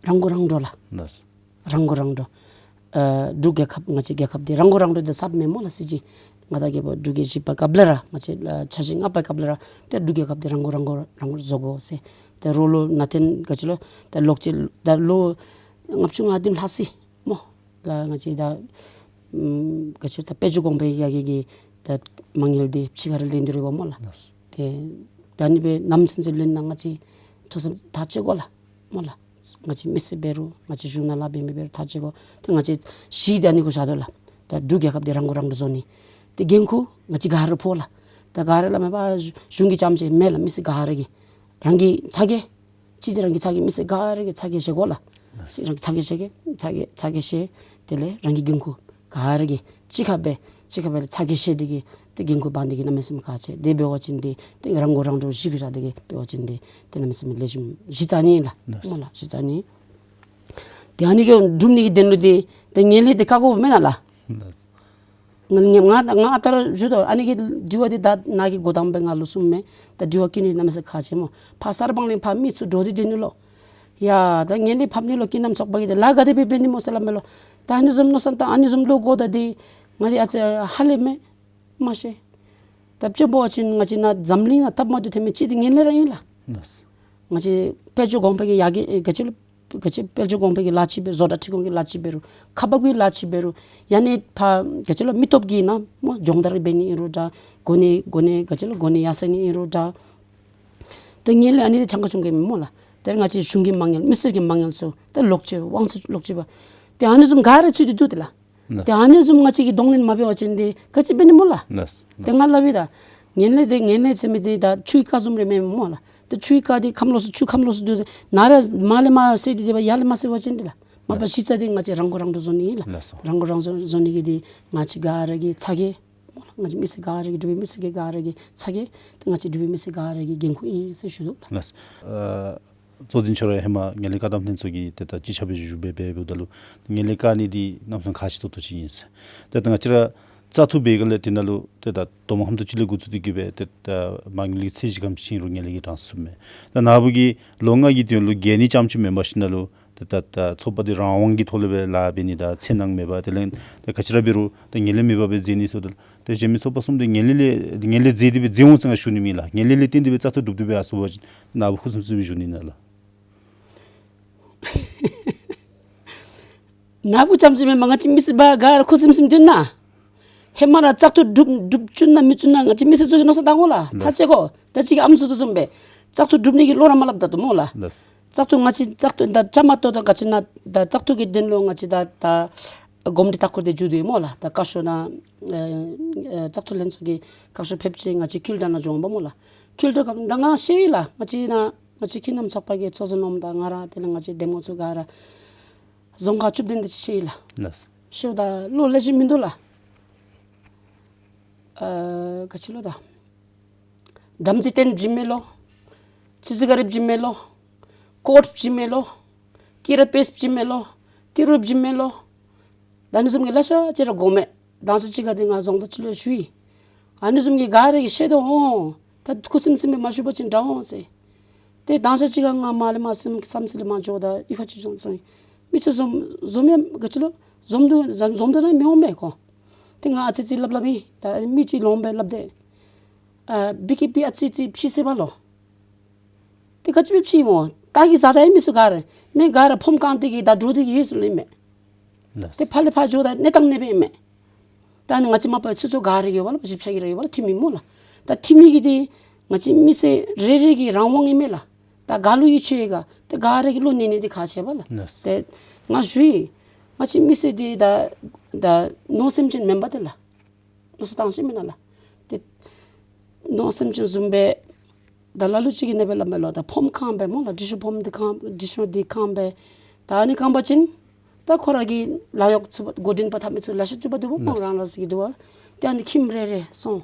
རང་མགོ་རང་འདྲོངས་ལགས། ལགས། རང་མགོ་རང་འདྲོངས། ཨ་འབྲུག་རྒྱལ་ཁབ་ང་བཅས་རྒྱལ་ཁབ་འདི་རང་མགོ་རང་འདྲོངས་འདི་གསརཔ་མེན་སྨོ་ལགས། སྲིད་བྱུས་ང་དང་རྒྱལ་པོ་འབྲུག་རྒྱལ་བཞི་པའི་སྐབས་ལས་ར་ང་བཅས་ཨ་འཆར་གཞི་ལྔ་པའི་སྐབས་ལས་ར་ཏེ་འབྲུག་རྒྱལ་ཁབ་འདི་རང་མགོ་རང་འདྲོངས་རང་མགོ་བཟོ་དགོ་ཟེར། ཏེ་རོགས་ལུ་ནང་རྟེན་ག་ཅི་ལོ་ད་ལོག་ཅི་ད་ལོ་ལྔ་བཅུ་ང་བདུན་ལྷག་ཅི་སྨོ་ལགས། ང་བཅས་ད་ཨམ་ག་ཅི་ད་དཔལ་འབྱོར་གོང་འཕེལ་ཡར་རྒྱས་ཀྱི་ད་མ་དངུལ་འདི་ཕྱི་ཁ་ར་ལེན་དོ་རེ་བ་སྨོ་ལགས། ལགས། ཏེ་ད་ཨ་ནི་སྦེ་ནམ་ཚུན་ཚོད་ལེན་ན་ང་བཅས་ཐོག་སེམས་ཐག་བཅད་དགོ་ལགས་སྨོ་ལགས། ང་བཅས་མི་སེར་འབད་རུང་ང་བཅས་གཞུང་ནང་ལཱ་འབད་མི་འབད་རུང་ཐག་བཅད་དགོ། ཏེ་ང་བཅས་གཞི་འདི་ཨ་ནི་གུ་བཞག་དོ་ལགས། ད་འབྲུག་རྒྱལ་ཁབ་འདི་རང་མགོ་རང་འདྲོངས་བཟོ་ནི། ཏེ་འགན་ཁུར་ང་བཅས་ག་ར་ཕོག་ལགས། ད་ག་ར་སླབ་མས་པ་གཞུང་གི་རྐྱངམ་ཅིག་མེན་ལགས། མི་སེར་ག་ར་གིས་རང་གི་ཚ་གྱང་གཅིག་འདི་རང་གི་ཚ་གྱང་མི་སེར་ག་ར་གིས་ཚ་གྱང་བཞེས་དགོ་ལགས། རང་གི་ཚ་གྱང་བཞེས་གེ་ཚ་གྱང་ཚ་གྱང་བཞེས། དེ་ལས་རང་གི་འགན་ཁུར་ག་ར་གིས་གཅིག་ཁར་སྦེ་གཅིག་ཁར་སྦེ་ཚ་གྱང་བཞེས་ཏེ་གི་ཏེ་འགན་ཁུར་འབག་ནི་གི་གནམ་མེད་ས་མེད་ཁག་ཆེ། དེ་འབད་བ་ཅིན་ཏེ་ཏེ་རང་མགོ་རང་འདྲོངས་གཞི་གུ་བཞག་སྟེ་གི་འབད་བ་ཅིན་ཏེ་ཏེ་གནམ་མེད་ས་མེད་ལེགས་ཤོམ་གཞི་རྩ་ནི་ལགས། ལགས། སྨོ་ལགས་གཞི་རྩ་ནི། ཏེ་ཨ་ནི་གི་སྒྲུབ་ནི་གི་དོན་ལུ་ཏེ་ཏེ་ངན་ལྷད་འདི་བཀག་དགོཔ་མེན་ན་ལགས། ལགས། ང་ང་ང་ཨ་རྟག་ར་ཞུ་དོ། ཨ་ནི་གི་དྲི་བ་འདི་ད་ནཱ་གིས་འགོ་དང་པ་ང་ལུ་གསུངམ་མས། ད་དྲི་བ་བཀོད་ནི་གནམ་མེད་ས་མེད་ཁག་ཆེ་སྨོ། ཕར་གསར་སྤང་ལས་ཕར་མི་ཚུ་འདྲོག་སྟེ་སྡོད་ནུག་ལོ། ཡ་ད་ངན་ལྷད་ཕབ་ནི་ལུ་ཀུན་མཉམ་ཚོགས་པ་གིས་ཏེ་ལཱ་ག་དེ་སྦེ་འབད་ནི་སྨོ་ཟེར་སླབ་མས་ལོ། ད་ཨ་ནི་བཟུམ་མནོ་བསམ་བཏང་ཨ་ནི་བཟུམ་བློ་དགོ། ད་འདི་ང་འདི་ཨ་ཙི་ཧ་ལས་མས། མ་ཤེས། ད་དཔྱེ་འབད་བ་ཅིན་ང་བཅས་ནཱ་འཛམ་གླིང་ནང་སྟབས་མ་བདེཝ་ཐོན་མི་ཅིག་འདི་ངན་ལྷད་ར་ཨིན་ལགས། ལགས། ང་བཅས་དཔལ་འབྱོར་གོང་འཕེལ་གྱི་ཡར་རྒྱས་ག་ཅི་ལོ་ག་ཅི་དཔལ་འབྱོར་གོང་འཕེལ་གྱི་ལཱ་ཅིག་འབད་བཟོ་གྲྭ་འཕྲུལ་ཁང་གི་ལཱ་ཅིག་འབད་རུང་ཁ་འབབ་ཀྱི་ལཱ་ཅིག་འབད་རུང་ཡང་ན་ཕར་ག་ཅི་ལོ་མི་སྟོབས་ཀྱིས་ནཱ་སྨོ་སྦྱོང་བརྡར་འབད་ནི་ཨིན་རུང་འདྲ། གོ་གནས་གོ་གནས་ག་ཅི་ལོ་གོ་གནས་ཡར་སེང་ནི་ཨིན་རུང་འདྲ། ད་ངན་ལྷད་ཨ་ནི་འདི་ཆང་ཁ་ཆུང་གི་མེན་སྨོ་ལགས། དེ་ར་ང་བཅས་གཞུང་གི་མ་དངུལ་མི་སེར་གྱི་མ་དངུལ་ཚུ་ད་ལོག་སྤྱོད་དབང་ཚད་ལོག་སྤྱོད་པ། ཏེ་ཨ་ནི་བཟུམ་ག་ར་ཚུད་དེ་འདུག་ཏེ་ལགས། ལགས། ཏེ་ཨ་ནི་བཟུམ་ང་བཅས་ཀྱིས་གདོང་ལེན་མ་འབད་བ་ཅིན་ཏེ་ག་ཅི་འབད་ནི་སྨོ་ལགས། ལགས། ཏེ་ང་སླབ་ཡི་ད། ངན་ལྷད་འདི་ངན་ལྷད་ཟེར་མི་འདི་ད་ཆུའི་རྐ་བཟུམ་རེ་མེན་སྨོ་ལགས། ཏེ་ཆུའི་རྐ་འདི་ཁམས་ལོགས་སུ་ཆུ་ཁམས་ལོགས་སུ་འདུག་ཟེར་ནཱ་ར་མར་ལས་མར་སོད་དེ་སྡོད་པ་ཡར་ལས་མ་སོད་པ་ཅིན་ཏེ་ལགས། མ་པ་ལགས། གཞི་རྩ་འདི་ང་བཅས་རང་མགོ་རང་འདྲོངས་བཟོ་ནི་ཨིན་ལགས། ལགས་སོ། རང་མགོ་རང་འདྲོངས་བཟོ་ནི་གི་འདི་ང་བཅས་ག་ར་གི་ཚ་གྱང་སྨོ་ལགས། ང་བཅས་མི་སེར་ག་ར་གི་འབྲུག་པའི་མི་སེར་གྱི་ག་ར་གི་ཚ་གྱང་ཏེ་ང་བཅས་འབྲུག་པའི་མི་སེར་ག་ར་གི་འགན་ཁུར་ཨིན་ཟེར་ཞུ་དོ་ལགས། ལགས། ཨ་གཙོ་འཛིན་མཆོག་ར་ཧེ་མ་ངན་ལྷད་བཀག་སྡོམ་ལྷན་ཚོགས་ཀྱི་ཏེ་ད་སྤྱི་ཁྱབ་སྦེ་བཞུགས་སྦེ་འབདཝ་ད་ལུ་ངན་ལྷད་བཀག་ནི་འདི་གནམ་མེད་ས་མེད་ཁག་ཆེ་ཏོག་ཏོ་ཅིག་ཨིན་ཟེར། ཏེ་ད་ང་བཅས་ར་བཙག་འཐུ་འབད་སྒང་ལས་དེ་ནང་ལུ་ཏེ་ད་དོ་མ་ཧམ་ཏོ་ཅིག་ལས་འགོ་བཙུགས་ཏེ་གི་སྦེ་ཏེ་ད་མ་དངུལ་གྱི་ཚད་གཞི་ག་དེམ་ཅིག་ཨིན་རུང་ངན་ལྷད་ཀྱིས་དྲང་ཚུགས་མས། ད་ནཱ་བུ་གིས་ལོ་ལྔ་གི་དོན་ལུ་གལ་ནི་རྐྱངམ་ཅིག་མེན་པར་ཞིནམ་ལས་ཏེ་ད་ད་ཚོགས་པ་འདི་རང་དབང་གི་ཐོག་ལས་སྦེ་ལཱ་འབད་ནི་དང་འཚེར་སྣང་མེད་པར་དེ་ལས་ཏེ་ག་ཅི་ར་འབད་རུང་ཏེ་ངན་ལྷད་མེད་པར་སྦེ་མཛད་ནི་ཟེརཝ་ད་ལུ་ཏེ་གཞན་མི་ཚོགས་པ་གསུམ་འདི་ངན་ལྷད་ལས་ངན་ལྷད་མཛད་དེ་སྦེ་མཛད་འོང་ཟེར་ང་ཞུ་ནི་མེད་ལགས། ངན་ལྷད་ལས་བརྟེན་ཏེ་སྦེ་བཙག་འཐུ་གྲུབ་སྟེ་སྦེ་ཡར་སོང་པ་ཅིན་ནཱ་བུ་ཁུ་སིམ་སིམ་སྦེ་བཞུགས་ནི་ཨིན་ན་ལགས། ནཱ་བུ་རྐྱངམ་ཅིག་མེན་པར་ང་བཅས་མི་སེར་པ་ག་ར་ཁུ་སིམ་སིམ་སྡོད་ན། ཧེ་མ་ར་བཙག་འཐུ་གྲུབ་གྲུབ་བཅུག་ན་མི་བཅུག་ན་ང་བཅས་མི་སེར་ཚུ་གིས་མནོ་བསམ་བཏང་དགོ་ལགས། ལགས། ཐག་བཅད་དགོ། ད་ཅི་གི་ཨམ་སྲུ་དོ་བཟུམ་སྦེ་བཙག་འཐུ་གྲུབ་ནི་གི་བློ་ར་མ་སླབ་ད་དོ་སྨོ་ལགས། ལགས། བཙག་འཐུ་ང་བཅས་བཙག་འཐུ་ད་བཅའ་མར་གཏོགས་ད་ག་ཅི་ན་ད་བཙག་འཐུ་གི་དོན་ལུ་ང་བཅས་ད་ད་གོམས་འདྲིས་ལྟ་སྐོར་འདི་མཇུག་བསྡུ་ཡི་སྨོ་ལགས། ད་བཀའ་ཤོག་ནང་ཨེ་ཨེ་བཙག་འཐུ་ལྷན་ཚོགས་ཀྱི་བཀའ་ཤོག་ཕེབས་ཅི། ང་བཅས་ཀིལ་ཌ་ནང་འགྱོཝ་མས་སྨོ་ལགས། ཀིལ་ཌ་ག་ད་ང་ཤེས་ཡི་ལགས། ང་བཅས་ནཱ་ང་བཅས་ཁྱིམ་ནང་ཚོགས་པ་གི་གཙོ་འཛིན་རྣམ་དང་ང་ར་དེ་ལས་ང་བཅས་འདེམས་ངོ་ཚུ་ག་ར་རྫོང་ཁག་བཅུ་བདུན་འདི་ཅིག་ཤེས་ཡི་ལགས། ལགས། ཤེས་ད་ལོ་ལེགས་ཤོམ་མིན་འདུག་ལགས། ཨ་ག་ཅི་ལོ་ད། བྲམ་ཟེ་རྟེན་བྱིན་མི་ལོ། ཆུ་ཚོད་ཀ་རིབ་བྱིན་མི་ལོ། ཀོཊ་བྱིན་མི་ལོ། ཀི་ར་པེསཊ་བྱིན་མི་ལོ། ཏི་རུ་བྱིན་མི་ལོ། ད་ཨ་ནི་བཟུམ་གྱི་ལེ་ཤ་ཅིག་ར་གོཝ་མས། དང་ཤ་ཅིག་ཁར་འདི་ང་རྫོང་བདག་ཅིག་ལུ་ཞུ་ཡི། ཨ་ནི་བཟུམ་གྱི་ག་ར་གིས་ཤེས་དོ་འོང་། ད་ཁུ་སིམ་སིམ་སྦེ་མ་བཞུགས་པ་ཅིན་དྲག་འོང་ཟེར། ཏེ་དང་ཤ་ཅིག་ཁར་ང་མར་ལས་མར་སེམས་བསམ་རྩེ་ལས་མར་འགྱོཝ་ད་གཡུས་ཁ་ཅིག་སོང་སོང་ཡི། མི་ཚུ་འཛོམས་འཛོམས་ཡང་ག་ཅི་ལོ་འཛོམས་དོ་འཛོམས་དོ་ན་མི་འོང་མས་ཁོང་། ཏེ་ང་ཨ་ཙི་ཙི་སླབ་སླབ་ཨིན། ད་མི་ཅིག་ལོང་སྦེ་སླབ་དེས། ཨ་བི་ཀེ་པི་ཨ་ཙི་ཙི་ཕྱིས་ཟེར་བ་ལོ། ཏེ་ག་ཅི་སྦེ་ཕྱིས་སྨོ། ད་གི་ཟ་ད་ཡི་མི་ཚུ་ག་ར་མི་ག་ར་ཕོརམ་བཀང་སྟེ་གི་ད་འགྲོ་སྟེ་གི་ཡོད་ཟེར་སླབ་ཨིན་མས། ལགས། ཏེ་ཕར་ལས་ཕར་འགྱོཝ་ད་གནས་སྟངས་གནས་པས་ཨིན་མས། ད་ཨ་ནི་ང་བཅས་མ་པ་སུ་ཚུ་ག་ར་གི་ཡོད་པ་ལགས། བཞི་ཆ་གི་ར་ཡོད་པ་ལགས། འཐུས་མི་སྨོ་ལགས། ད་འཐུས་མི་གི་འདི་ང་བཅས་མི་སེར་རེ་རེ་གི་རང་དབང་ཨིན་མས་ལགས། ད་ག་ལུ་ཡིད་ཆེས་ག་ཏེ་ག་ར་གི་བློ་གནས་ནི་འདི་ཁག་ཆེ་བས་ལགས། ལགས། ཏེ་ང་ཞུ་ཡི། ང་བཅས་མི་སེར་འདི་ད་ད་མནོ་སེམས་ཅན་མེན་པ་ཏེ་ལགས། མནོ་བསམ་བཏང་ཤེས་མེན་ན་ལགས། ཏེ་མནོ་སེམས་ཅན་བཟུམ་སྦེ་ད་ལ་ལུ་ཅིག་གིས་ཨ་ནེ་སྦེ་སླབ་མས་ལོ། ད་ཕོརམ་བཀང་སྦེ་སྨོ་ལགས། འབྲི་ཤོག་ཕོརམ་འདི་བཀང་འབྲི་ཤོག་འདི་བཀང་སྦེ་ད་ཨ་ནི་བཀང་པ་ཅིན་ད་ཁོ་ར་གི་ལཱ་གཡོག་ཚུ་འགོ་འདྲེན་པ་འཐབ་མི་ཚུ་ལེ་ཤ་ཚུད་པ་འདུག་པ་ལགས། ཁོང་རང་རང་སོ་གི་འདུག་པ། ཏེ་ཨ་ནི་ཁྱིམ་རེ་རེ་སོང་།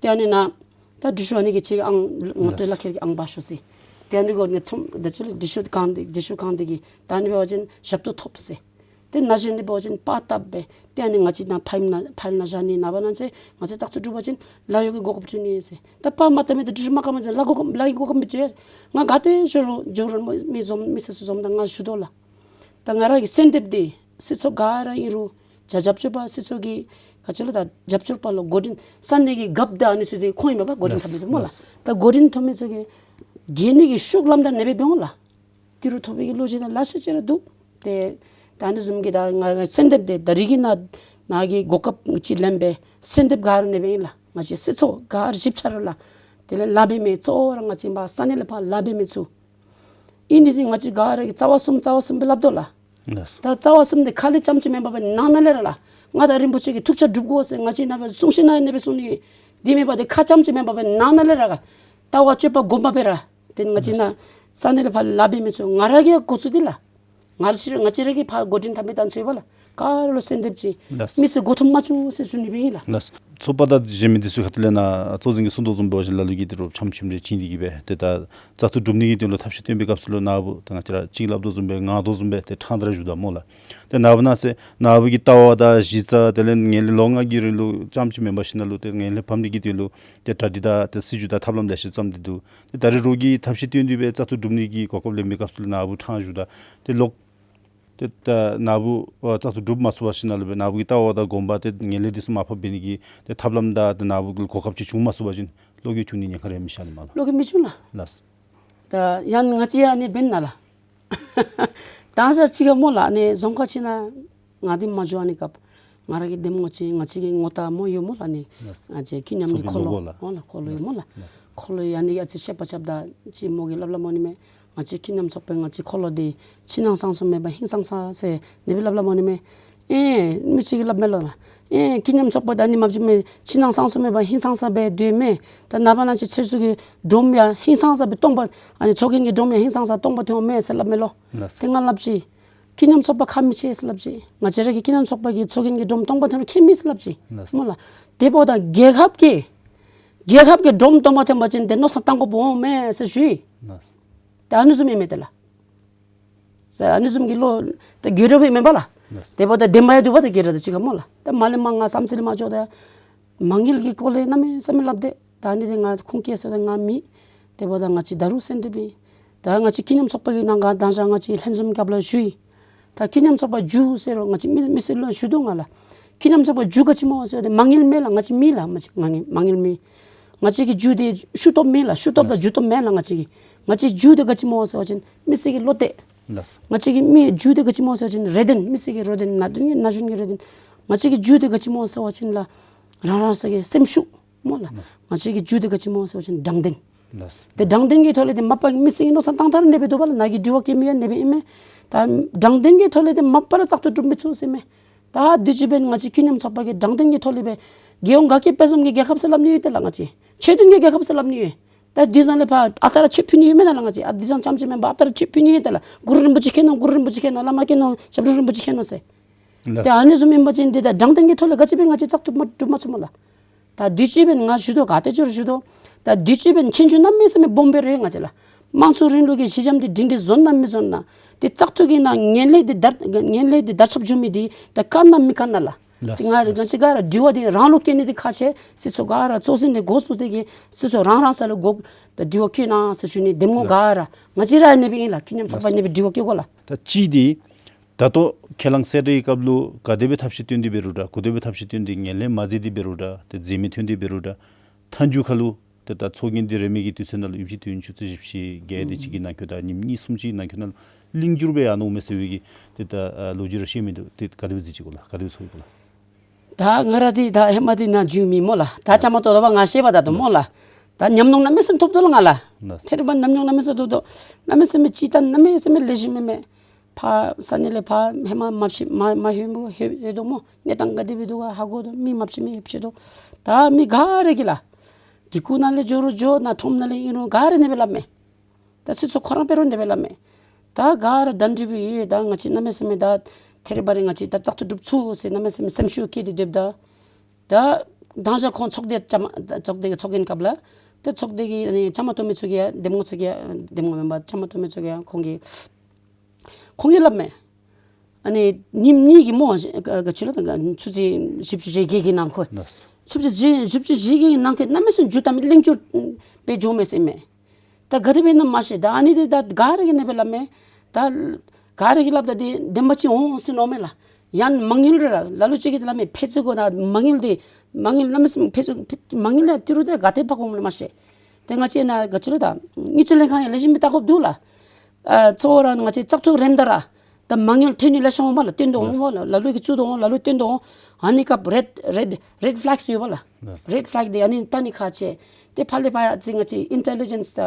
ཏེ་ཨ་ནི་ནང་ད་འབྲི་ཤོག་ཨ་ནི་གི་ཅིག་ཨང་ངོ་སྤྲོད་ལག་ཁྱེར་གྱི་ཨང་འབག་ཤོག་ཟེར། ཏེ་ཨ་ནི་གུ་ནི་ཚོམ་ད་ཅི་ལོ་འབྲི་ཤོག་བཀང་སྟེ་འབྲི་ཤོག་བཀང་སྟེ་གི་ད་ཨ་ནི་འབད་བ་ཅིན་ཞབས་ཏོག་ཐོབ་ཟེར། ཏེ་ན་གཞོན་འདི་འབད་བ་ཅིན་པར་བཏབ་སྦེ་ཏེ་ཨ་ནི་ང་བཅས་ནཱ་ཕའིལ་ནང་ཕའིལ་ནང་བཞག་ནི། ནངས་པ་གནངས་ཚེ་ང་བཅས་བཙག་འཐུ་གྲུབ་པ་ཅིན་ལཱ་གཡོག་གི་གོ་སྐབས་བྱིན་ནི་ཟེར། ད་པར་མ་བཏབ་མི་དེ་འབྲི་ཤོག་མ་བཀང་མི་ཚུ་ལཱ་གོ་སྐབས་ལཱ་གི་གོ་སྐབས་མི་བྱིན། ང་ག་ཏེ་འགྱོ་རུང་འགྱོ་རུང་མི་འཛོམས་མི་སེར་ཚུ་འཛོམས་ད་ང་ཞུ་དོ་ལགས། ད་ང་ར་གི་གསོལ་འདེབས་འདི་སྲིད་ཚོགས་ག་ར་ཨིན་རུང་རྒྱབ་རྒྱབ་སྐྱོར་པ་སྲིད་ཚོགས་ཀྱི་ག་ཅི་ལོ་ད་རྒྱབ་སྐྱོར་པ་ལུ་འགོ་འདྲེན་ས་གནས་ཀྱི་རྒཔོ་ད་ཨ་ནི་ཚུ་འདི་ཁོང་ཨིན་མས་པ། འགོ་འདྲེན་འཐབ་མི་ཚུ་སྨོ་ལགས། ལགས། ད་འགོ་འདྲེན་འཐབ་མི་ཚུ་གིས་རྒྱལ་ནི་གི་ཤུགས་ལམ་ད་ཨ་ནེ་སྦེ་འབད་འོང་ལགས། ཏི་རུ་ཐོབ་པའི་གི་ལོ་རྒྱུས་ད་ལེ་ཤ་ཅིག་ར་འདུག། ཏེ་ད་ཨ་ནི་བཟུམ་གྱི་ད་ང་ང་གསོལ་འདེབས་འདི་ད་རིས་ཀྱི་ནང་ནཱ་གི་གོ་སྐབས་ཅིག་ལེན་སྦེ་གསོལ་འདེབས་ག་ར་ཨ་ནེ་སྦེ་ཨིན་ལགས། ང་བཅས་སྲིད་ཚོགས་ག་ར་བཞི་ཆ་ར་ལགས། དེ་ལས་ལཱ་འབད་མི་གཙོ་བོ་ར་ང་བཅས་མ་ས་གནས་ལས་ཕར་ལཱ་འབད་མི་ཚུ་ཨིན། འདི་འདི་ང་བཅས་ག་ར་གིས་རྩ་བ་གསུམ་རྩ་བ་གསུམ་སྦེ་སླབ་དོ་ལགས། ལགས། ད་རྩ་བ་གསུམ་འདི་ཁ་ལས་རྐྱངམ་ཅིག་མེན་པར་སྦེ་ནང་ན་ལས་ར་ལགས། མངའ་བདག་རིན་པོ་ཆེ་གི་ཐུགས་བསྐྱེད་སྒྲུབ་དགོ་ཟེར་ང་བཅས་ནཱ་སྦེ་གསུང་ཤེས་ན་ཨ་ནེ་སྦེ་གསུང་ནི། འདི་མེན་པར་འདི་ཁ་རྐྱངམ་ཅིག་མེན་པར་སྦེ་ནང་ན་ལས་ར་ལྟ་བ་སྤྱོད་པ་སྒོམ་པ་སྦེ་ར་ཏེ་ང་བཅས་ནཱ་ལགས། ས་གནས་ལས་ཕར་ལཱ་འབད་མི་ཚུ་ང་ར་གི་འགོ་བཙུགས་ཏེ་ལགས། ང་ར་ཅིག་ར་ང་བཅས་ར་གི་ཕར་འགོ་འདྲེན་འཐབ་མི་དང་ཚུ་ཡོད་པ་ལགས། ག་ར་ལུ་གསོལ་འདེབས་ཅིག། ལགས། མི་སེར་མགུ་འཐོམ་མ་བཅུག་ཟེར་ཞུ་ནི་སྦེ་ཨིན་ལགས། ལགས། ཚོགས་པ་དང་གཞན་མི་འདི་ཚུ་ཁ་ཐུག་ལས་ནཱ་གཙོ་འཛིན་གྱིས་གསུང་དོ་བཟུམ་འབད་བ་ཅིན་ལ་ལུ་གིས་ཏི་རུ་ཆམ་ཆིམ་རེ་བྱིན་ཏེ་གི་སྦེ་ཏེ་ད་བཙག་འཐུ་གྲུབ་ནི་གི་དོན་ལུ་ཐབས་ཤེས་སྟོན་པའི་སྐབས་སུ་ལུ་ནཱ་བུ་ད་ང་བཅས་ར་ཅིག་སླབ་དོ་བཟུམ་སྦེ་ངག་དོ་བཟུམ་སྦེ་ཏེ་ཕྲང་སྟེ་ར་བཞུགས་ད་སྨོ་ལགས། ཏེ་ནཱ་བུ་གནངས་ཚེ་ནཱ་བུ་གི་ལྟ་བ་དང་གཞི་རྩ་དེ་ལས་ངན་ལྷད་ལོ་ལྔ་གི་རིང་ལུ་རྐྱངམ་ཅིག་མེན་པར་ཞིནམ་ལས་ཏེ་ངན་ལྷད་ཕམ་ནི་གི་དོན་ལུ་ཏེ་གྲ་སྒྲིག་དང་ཏེ་སྲིད་བྱུས་དང་ཐབས་ལམ་ལེ་ཤ་བརྩམས་ཏེ་འདུག། ཏེ་ད་རེས་རོགས་ཀྱིས་ཐབས་ཤེས་བཏོན་ཏེ་སྦེ་བཙག་འཐུ་གྲུབ་ནི་གི་གོ་སྐབས་ལེན་པའི་སྐབས་སུ་ལུ་ནཱ་བུ་ཕྲང་བཞུགས་ད། ཏེ་ལོག་ ཏེ་ད་ན་བུ་ཨ་བཙག་འཐུ་གྲུབ་མ་ཚུགས་པ་ཅིན་ནང་ལུ་སྦེ་ན་བུ་གི་ལྟ་བ་དང་དགོངས་པ་ཏེ་ངན་ལྷད་འདི་ཚུ་མར་ཕབ་འབད་ནི་གི་ཏེ་ཐབས་ལམ་དང་ཏེ་ན་བུ་གི་གོ་སྐབས་ཅིག་བྱུང་མ་ཚུགས་པ་ཅིན་བློ་འགྱོད་བྱུང་ནི་ཉེན་ཁ་ར་མི་ཤར་ནི་མས་ལགས། བློ་འགྱོད་མི་བྱུང་ལགས། ལགས། ད་ཡང་ང་བཅས་ཨ་ནི་འབད་ནི་ལགས། ད་ཞག་ཅིག་ཁར་སྨོ་ལགས་ཨ་ནི་རྫོང་ཁག་ཅིག་ནང་ང་འདི་མ་འགྱོ་ཨ་ནི་སྐབས་ང་ར་གི་འདེམས་ངོ་ཅིག་ང་བཅས་ཀྱི་ངོ་རྟགས་སྨོ་ཡོད་སྨོ་ལགས་ཨ་ནི། ལགས། ང་བཅས་ཀུན་མཉམ་གྱི་འཁོར་ལོ་ཚོགས་པའི་ལོ་གོ་ལགས། འོ་ལགས་འཁོར་ལོ་ཡོད་སྨོ་ལགས། ལགས། འཁོར་ལོ་ཡོད་ཨ་ནི་ཨ་ཙི་བཤད་པ་རྐྱབ་ད་ཅིག་མོ་གིས་སླབ་སླབ་སྨོ་ནི་མས། ང་བཅས་ཀུན་མཉམ་ཚོགས་པའི་ང་བཅས་འཁོར་ལོ་འདི་ཕྱི་ནང་གསང་གསུམ་མེད་པ་ཧིང་སངས་ས་ཟེར་ཨ་ནི་སྦེ་སླབ་སླབ་སྨོ་ནི་མས། ཨེ་མི་གཅིག་གིས་སླབ་མས་ལགས། ཨེ་ཀུན་མཉམ་ཚོགས་པ་ད་ཨ་ནི་མ་བྱུང་མས། ཕྱི་ནང་གསང་གསུམ་མེད་པ་ཧིང་སངས་ས་སྦེ་སྡོད་མས། ད་ནངས་པ་གནངས་ཚེ་ཁྱེད་ཚུ་གི་སྒྲོམ་ཡང་ཧིང་སངས་ས་སྦེ་སྟོང་པ་ཨ་ནི་ཚོགས་རྒྱན་གྱི་སྒྲོམ་ཡང་ཧིང་སངས་ས་སྟོང་པ་ཐོན་འོང་མས་ཟེར་སླབ་མས་ལོ། ལགས། ཏེ་ང་སླབ་ཅི། ཀུན་མཉམ་ཚོགས་པ་ཁག་མི་ཆེ་ཟེར་སླབ་ཅི། ང་བཅས་ར་གི་ཀུན་མཉམ་ཚོགས་པ་གིས་ཚོགས་རྒྱན་གྱི་སྒྲོམ་སྟོང་པ་ཐོན་རུང་ཁྱད་མེད་ཟེར་སླབ་ཅི། ལགས། སྨོ་ལགས། དེ་འབདཝ་ད་རྒྱལ་ཁབ་ཀྱི་རྒྱལ་ཁབ་ཀྱི་སྒྲོམ་སྟོང་པ་ཐོན་པ་ཅིན་ཏེ་མནོ་བསམ་བཏང་དགོཔ་འོང་མས་ཟེར་ཞུ་ཡི། ལགས། ཏེ་ཨ་ནི་བཟུམ་ཨིན་མས་ཏེ་ལགས། ཟེར་ཨ་ནི་བཟུམ་གྱི་བློ་ཏེ་དགོད་བྲ་སྦེ་མེན་པ་ལགས། ལགས། དེ་འབདཝ་ད་བདེན་པ་ཡང་འདུག་པ་ཏེ་དགོད་བྲ་དང་གཅིག་ཁར་སྨོ་ལགས། ད་མ་ལས་མར་ང་བསམ་རྩེ་ལས་མར་འགྱོཝ་ད་མ་དངུལ་གྱི་སྐོར་ལས་གནམ་མེད་ས་མེད་སླབ་སྟེ་ད་ཨ་ནི་འདི་ང་ཁུངས་སྐྱེལ་ས་ད་ང་མེད། དེ་འབདཝ་ད་ང་བཅས་ད་རུང་གསན་ཏེ་སྦེ་ད་ང་བཅས་ཀུན་མཉམ་ཚོགས་པ་གི་ནང་ག་དང་ཞག་ང་བཅས་ལྷན་འཛོམས་སྐབས་ལུ་ཞུ་ཡི། ད་ཀུན་མཉམ་ཚོགས་པ་རྒྱུ་ཟེར་རུང་ང་བཅས་མི་མི་སེར་ལུ་ཞུ་དོ་ང་ལགས། ཀུན་མཉམ་ཚོགས་པ་རྒྱུ་ག་ཅི་སྨོ་ཟེར་བ་ཅིན་མ་དངུལ་མེད་ལགས། ང་བཅས་མི་ལགས། མ་དངུལ་མ་དངུལ་མི། ང་བཅས་ཀྱི་རྒྱུ་འདི་ཤུགས་སྟོབས་མེད་ལགས། ཤུགས་སྟོབས་དང་ལགས། རྒྱུ་སྟོབས་མེད་ལགས་ང་བཅས་ཀྱི། ང་བཅས་རྒྱུ་འདི་ག་ཅི་སྨོ་ཟེར་བ་ཅིན་མི་སེར་གྱི་བློ་གཏད། ལགས། ང་བཅས་ཀྱི་མི་རྒྱུ་འདི་ག་ཅི་སྨོ་ཟེར་བ་ཅིན་རེ་འདུན། མི་སེར་གྱི་རེ་འདུན། ན་གཞོན་གྱི་ན་གཞོན་གྱི་རེ་འདུན། ང་བཅས་ཀྱི་རྒྱུ་འདི་ག་ཅི་སྨོ་ཟེར་བ་ཅིན་ལགས་རང་རང་སོའི་སེམས་ཤུགས་སྨོ་ལགས། ལགས། ང་བཅས་ཀྱི་རྒྱུ་འདི་ག་ཅི་སྨོ་ཟེར་བ་ཅིན་དྲང་བདེན། ལགས། ཏེ་དྲང་བདེན་གྱི་ཐོག་ལས་ཏེ་མ་པ་མི་སེར་གྱི་མནོ་བསམ་བཏང་ཐངས་ར་ཨ་ནེ་སྦེ་འདུག་པ་ལགས། ནཱ་གི་དྲི་བ་བཀོད་མི་ཡང་ཨ་ནེ་སྦེ་ཨིན་མས། ད་དྲང་བདེན་གྱི་ཐོག་ལས་ཏེ་མ་པ་ར་བཙག་འཐུ་གྲུབ་མི་ཚུགས་ཟེར་མས། ད་དུས་ཅི་འབདན་ང་བཅས་ཀུན་མཉམ་ཚོགས་པ་གིས་དྲང་བདེན་གྱི་ཐོག་ལས་སྦེ་རྒྱལ་ཡོངས་དགའ་སྐྱིད་དཔལ་འཛོམས་ཀྱི་རྒྱལ་ཁབ་ཟེར་སླབ་ནི་ཡོད་ཏེ་ལགས་ང་བཅས། ཆོས་ལྡན་གྱི་རྒྱལ་ཁབ་ཟེར་སླབ་ནི་ཡོད། ད་དུས་བཟང་ལས་ཕར་ཨ་རྟག་ར་ཆོས་ཕུལ་ནི་ཡོད་མེན་ན་ལགས། ང་བཅས་ཨ་དུས་བཟང་ཙམ་ཅིག་མེན་པར་ཨ་རྟག་ར་ཆོས་ཕུལ་ནི་ཡོད་ཏེ་ལགས། གུ་རུ་རིན་པོ་ཆེ་མཁྱེན་ནོ། གུ་རུ་རིན་པོ་ཆེ་མཁྱེན་ནོ། བླ་མ་མཁྱེན་ནོ། ཞབས་དྲུང་རིན་པོ་ཆེ་མཁྱེན་ནོ་ཟེར། ལགས། ཏེ་ཨ་ནི་བཟུམ་ཨིན་པ་ཅིན་ཏེ་ད་དྲང་བདེན་གྱི་ཐོག་ལས་ག་ཅི་སྦེ་ང་བཅས་བཙག་འཐུ་མ་གྲུབ་མ་ཚུགས་སྨོ་ལགས། ད་དུས་ཅི་འབདན་ང་ཞུ་དོ། ག་ཏེ་ཅོག་ར་ཞུ་དོ། ད་དུས་ཅི་འབདན་ཆོས་རྒྱུགས་གནམ་མེད་ས་མེད་སྦོམ་སྦེ་རེ་ང་བཅས་ལགས། དམངས་གཙོ་རིང་ལུགས་ཀྱི་གཞི་འགྱམ་འདི་སྒྲིང་སྒྲི་བཟོ་ན་མི་བཟོ་ན། ཏེ་བཙག་འཐུ་གི་ནང་ངན་ལྷད་འདི་དར་ངན་ལྷད་འདི་དར་ཁྱབ་འགྱོ་མི་འདི་ད་བཀག་ན་མི་བཀག་ན་ལགས། ལགས། ཏེ་ང་ལགས། ང་བཅས་ག་ར་དྲི་བ་འདི་རང་ལུ་བཀོད་ནི་འདི་ཁག་ཆེ། སྲིད་ཚོགས་ག་ར་གཙོ་འཛིན་ལས་འགོ་བཙུགས་ཏེ་གིས་སྲིད་ཚོགས་རང་རང་ས་ལུ་འགོ་ད་དྲི་བ་བཀོད་གནང་ཟེར་ཞུ་ནི། འདེམས་ངོ་ག་ར་ལགས། ང་བཅས་ར་ཨ་ནེ་སྦེ་ཨིན་ལགས། ཀུན་མཉམ་ཚོགས་པ་ཨ་ནེ་སྦེ་དྲི་བ་བཀོད་དགོ་ལགས། ད་གཅིག་འདི་ད་ལྟོ་ཁས་བླངས་གསལ་བསྒྲགས་ཀྱི་སྐབས་ལུ་ག་དེ་སྦེ་ཐབས་ཤེས་བཏོན་ཏེ་འབད་རུང་འདྲ། ག་དེ་སྦེ་ཐབས་ཤེས་བཏོན་ཏེ་ངན་ལྷད་མ་མཛད་དེ་འབད་རུང་འདྲ། ཏེ་མཛད་མི་ཐོན་ཏེ་འབད་རུང་འདྲ། མཐའ་མཇུག་ཁར་ལུ་ཏེ་ད་ཚོགས་རྒྱན་འདི་རེས་མོས་ཀྱི་དུས་ཚོད་ནང་ལུ་ཡོདཔ་ཅིག་ཏེ་ཡོདཔ་ཅིག་ཆུ་ཚོད་བཞི་བཅུ་ཞེ་བརྒྱད་དེ་ཅིག་གི་ནང་འཁོད་དང་ཉིནམ་གཉིས་གསུམ་ཅིག་གི་ནང་འཁོད་ནང་ལུ་ལིང་འགྱུར་སྦེ་ཡར་འོང་མས་ཟེར་བའི་གི་ཏེ་ད་ལོ་རྒྱུས་ར་བཤད་མི་འདུག། ཏེ་ག་དེ་སྦེ་གཟིགས་ཅི་གོ་ལགས། ག་དེ་སྦེ་ཚོར་གོ་ལགས། ད་ང་ར་འདི་ད་ཧེ་མ་འདི་ནཱ་འགྱོ་མི་སྨོ་ལགས། ད་བཅའ་མར་གཏོགས་ད་པ་ང་ཤེས་པ་ད་ལྟོ་སྨོ་ལགས། ད་ཉམས་མྱོང་གནམ་མེད་ས་མེད་ཐོབ་དོ་ལགས་ང་ལགས། ཐེ་རི་བ་ཉམས་མྱོང་གནམ་མེད་ས་མེད་ཐོབ་དོ། གནམ་མེད་ས་མེད་སྤྱིར་བཏང་གནམ་མེད་ས་མེད་ལེགས་ཤོམ་མས་མས། ཕར་ས་གནས་ལས་ཕར་ཧེ་མ་མ་ཤེས་མ་མ་ཧེ་མ་ཧེ་ཧེ་དོ་སྨོ། གནས་སྟངས་ག་དེ་སྦེ་འདུག་ག་ཧ་གོ་དོ། མི་མ་ཤེས་མི་ཧེ་ཤེས་དོ། ད་མི་ག་ར་གིས་ལགས། གི་ཁུག་ནང་ལས་འགྱོ་རུང་འགྱོ་ནཱ་ཁྲོམ་ནང་ལས་ཨིན་རུང་ག་ར་ཨ་ནེ་སྦེ་སླབ་མས། ད་སྲིད་ཚོགས་ཁོ་ར་འབད་རུང་ཨ་ནེ་སྦེ་སླབ་མས། ད་ག་ར་གདན་འདྲེན་འབད་ཡོད། ད་ང་བཅས་གནམ་མེད་ས་མེད་ད་ཐེ་རི་བ་རེ་ང་བཅས་ད་བཙག་འཐུ་གྲུབ་ཚུགས་ཟེར་གནམ་མེད་ས་མེད་སེམས་ཤུགས་བསྐྱེད་དེ་སྡོདཔ་ད། ད་དང་ཞག་ཁོང་ཚོགས་སྡེ་བཅའ་མར་ཚོགས་སྡེ་གི་ཚོགས་རྒྱན་སྐབས་ལུ་ཏེ་ཚོགས་སྡེ་གི་ཨ་ནི་བཅའ་མར་གཏོགས་མི་ཚུ་གིས་འདེམས་ངོ་ཚུ་གིས་འདེམས་ངོ་མེན་པར་བཅའ་མར་གཏོགས་མི་ཚུ་གིས་ཁོང་གིས་ཁོང་གིས་སླབ་མས། ཨ་ནི་ཉིནམ་གཉིས་ཀྱི་སྨོ་ག་ག་ཅི་ལོ་ད་ཆུ་ཚོད་བཞི་བཅུ་ཞེ་བརྒྱད་ཀྱི་ནང་འཁོད། ལགས། ཆུ་ཚོད་བཞི་བཞི་བཅུ་ཞེ་བརྒྱད་ཀྱི་ནང་འཁོད་གནམ་མེད་ས་མེད་མཇུག་བསྡམས་ལིང་འགྱུར་སྦེ་འགྱོཝ་མས་ཟེར་མས། ད་ག་དེ་སྦེ་ཨིན་ན་མ་ཤེས། ད་ཨ་ནི་འདི་ད་ག་ར་གིས་ཨ་ནེ་སྦེ་སླབ་མས། ད་ག་ར་གིས་སླབ་ད་འདི་བདེན་པ་ཅིག་འོང་ཟེར་མནོཝ་མས་ལགས། ཡང་མ་དངུལ་ར་ལ་ལུ་ཅིག་གིས་སླབ་མས། ཕད་ཙི་གོ་ད་མ་དངུལ་འདི་མ་དངུལ་གནམ་མེད་ས་མེད་ཕད་ཙི་ཕད་མ་དངུལ་ཡང་ཏི་རུ་ད་ག་ཏེ་འབག་འོང་མས་མ་ཤེས། ཏེ་ང་བཅས་ནཱ་ག་ཅི་ལོ་ད་དངུལ་རྩིས་ལྷན་ཁང་ཡང་ལེགས་ཤོམ་སྦེ་བལྟ་དགོཔ་འདུག་ལགས། ཨ་གཙོ་བོ་ར་ང་བཅས་བཙག་འཐུ་རནམ་ད་ར་ད་མ་དངུལ་ཐོན་ནི་ལེ་ཤ་འོང་མས་ལགས། བཏོན་དོ་འོང་མས་ལགས། ལ་ལུ་གིས་བཙུགས་དོ་འོང་། ལ་ལུ་བཏོན་དོ་འོང་། ཨ་ནི་སྐབས་རེཌ་རེཌ་རེཌ་ཕ་ལེགསི་ཡོད་པ་ལགས། རེཌ་ཕ་ལེགསི་འདི་ཨ་ནི་བལྟ་ནི་ཁག་ཆེ། ཏེ་ཕར་ལས་ཕར་ཡང་ཅིག་ང་བཅས་ཨིན་ཊེ་ལི་ཇེནསི་ད་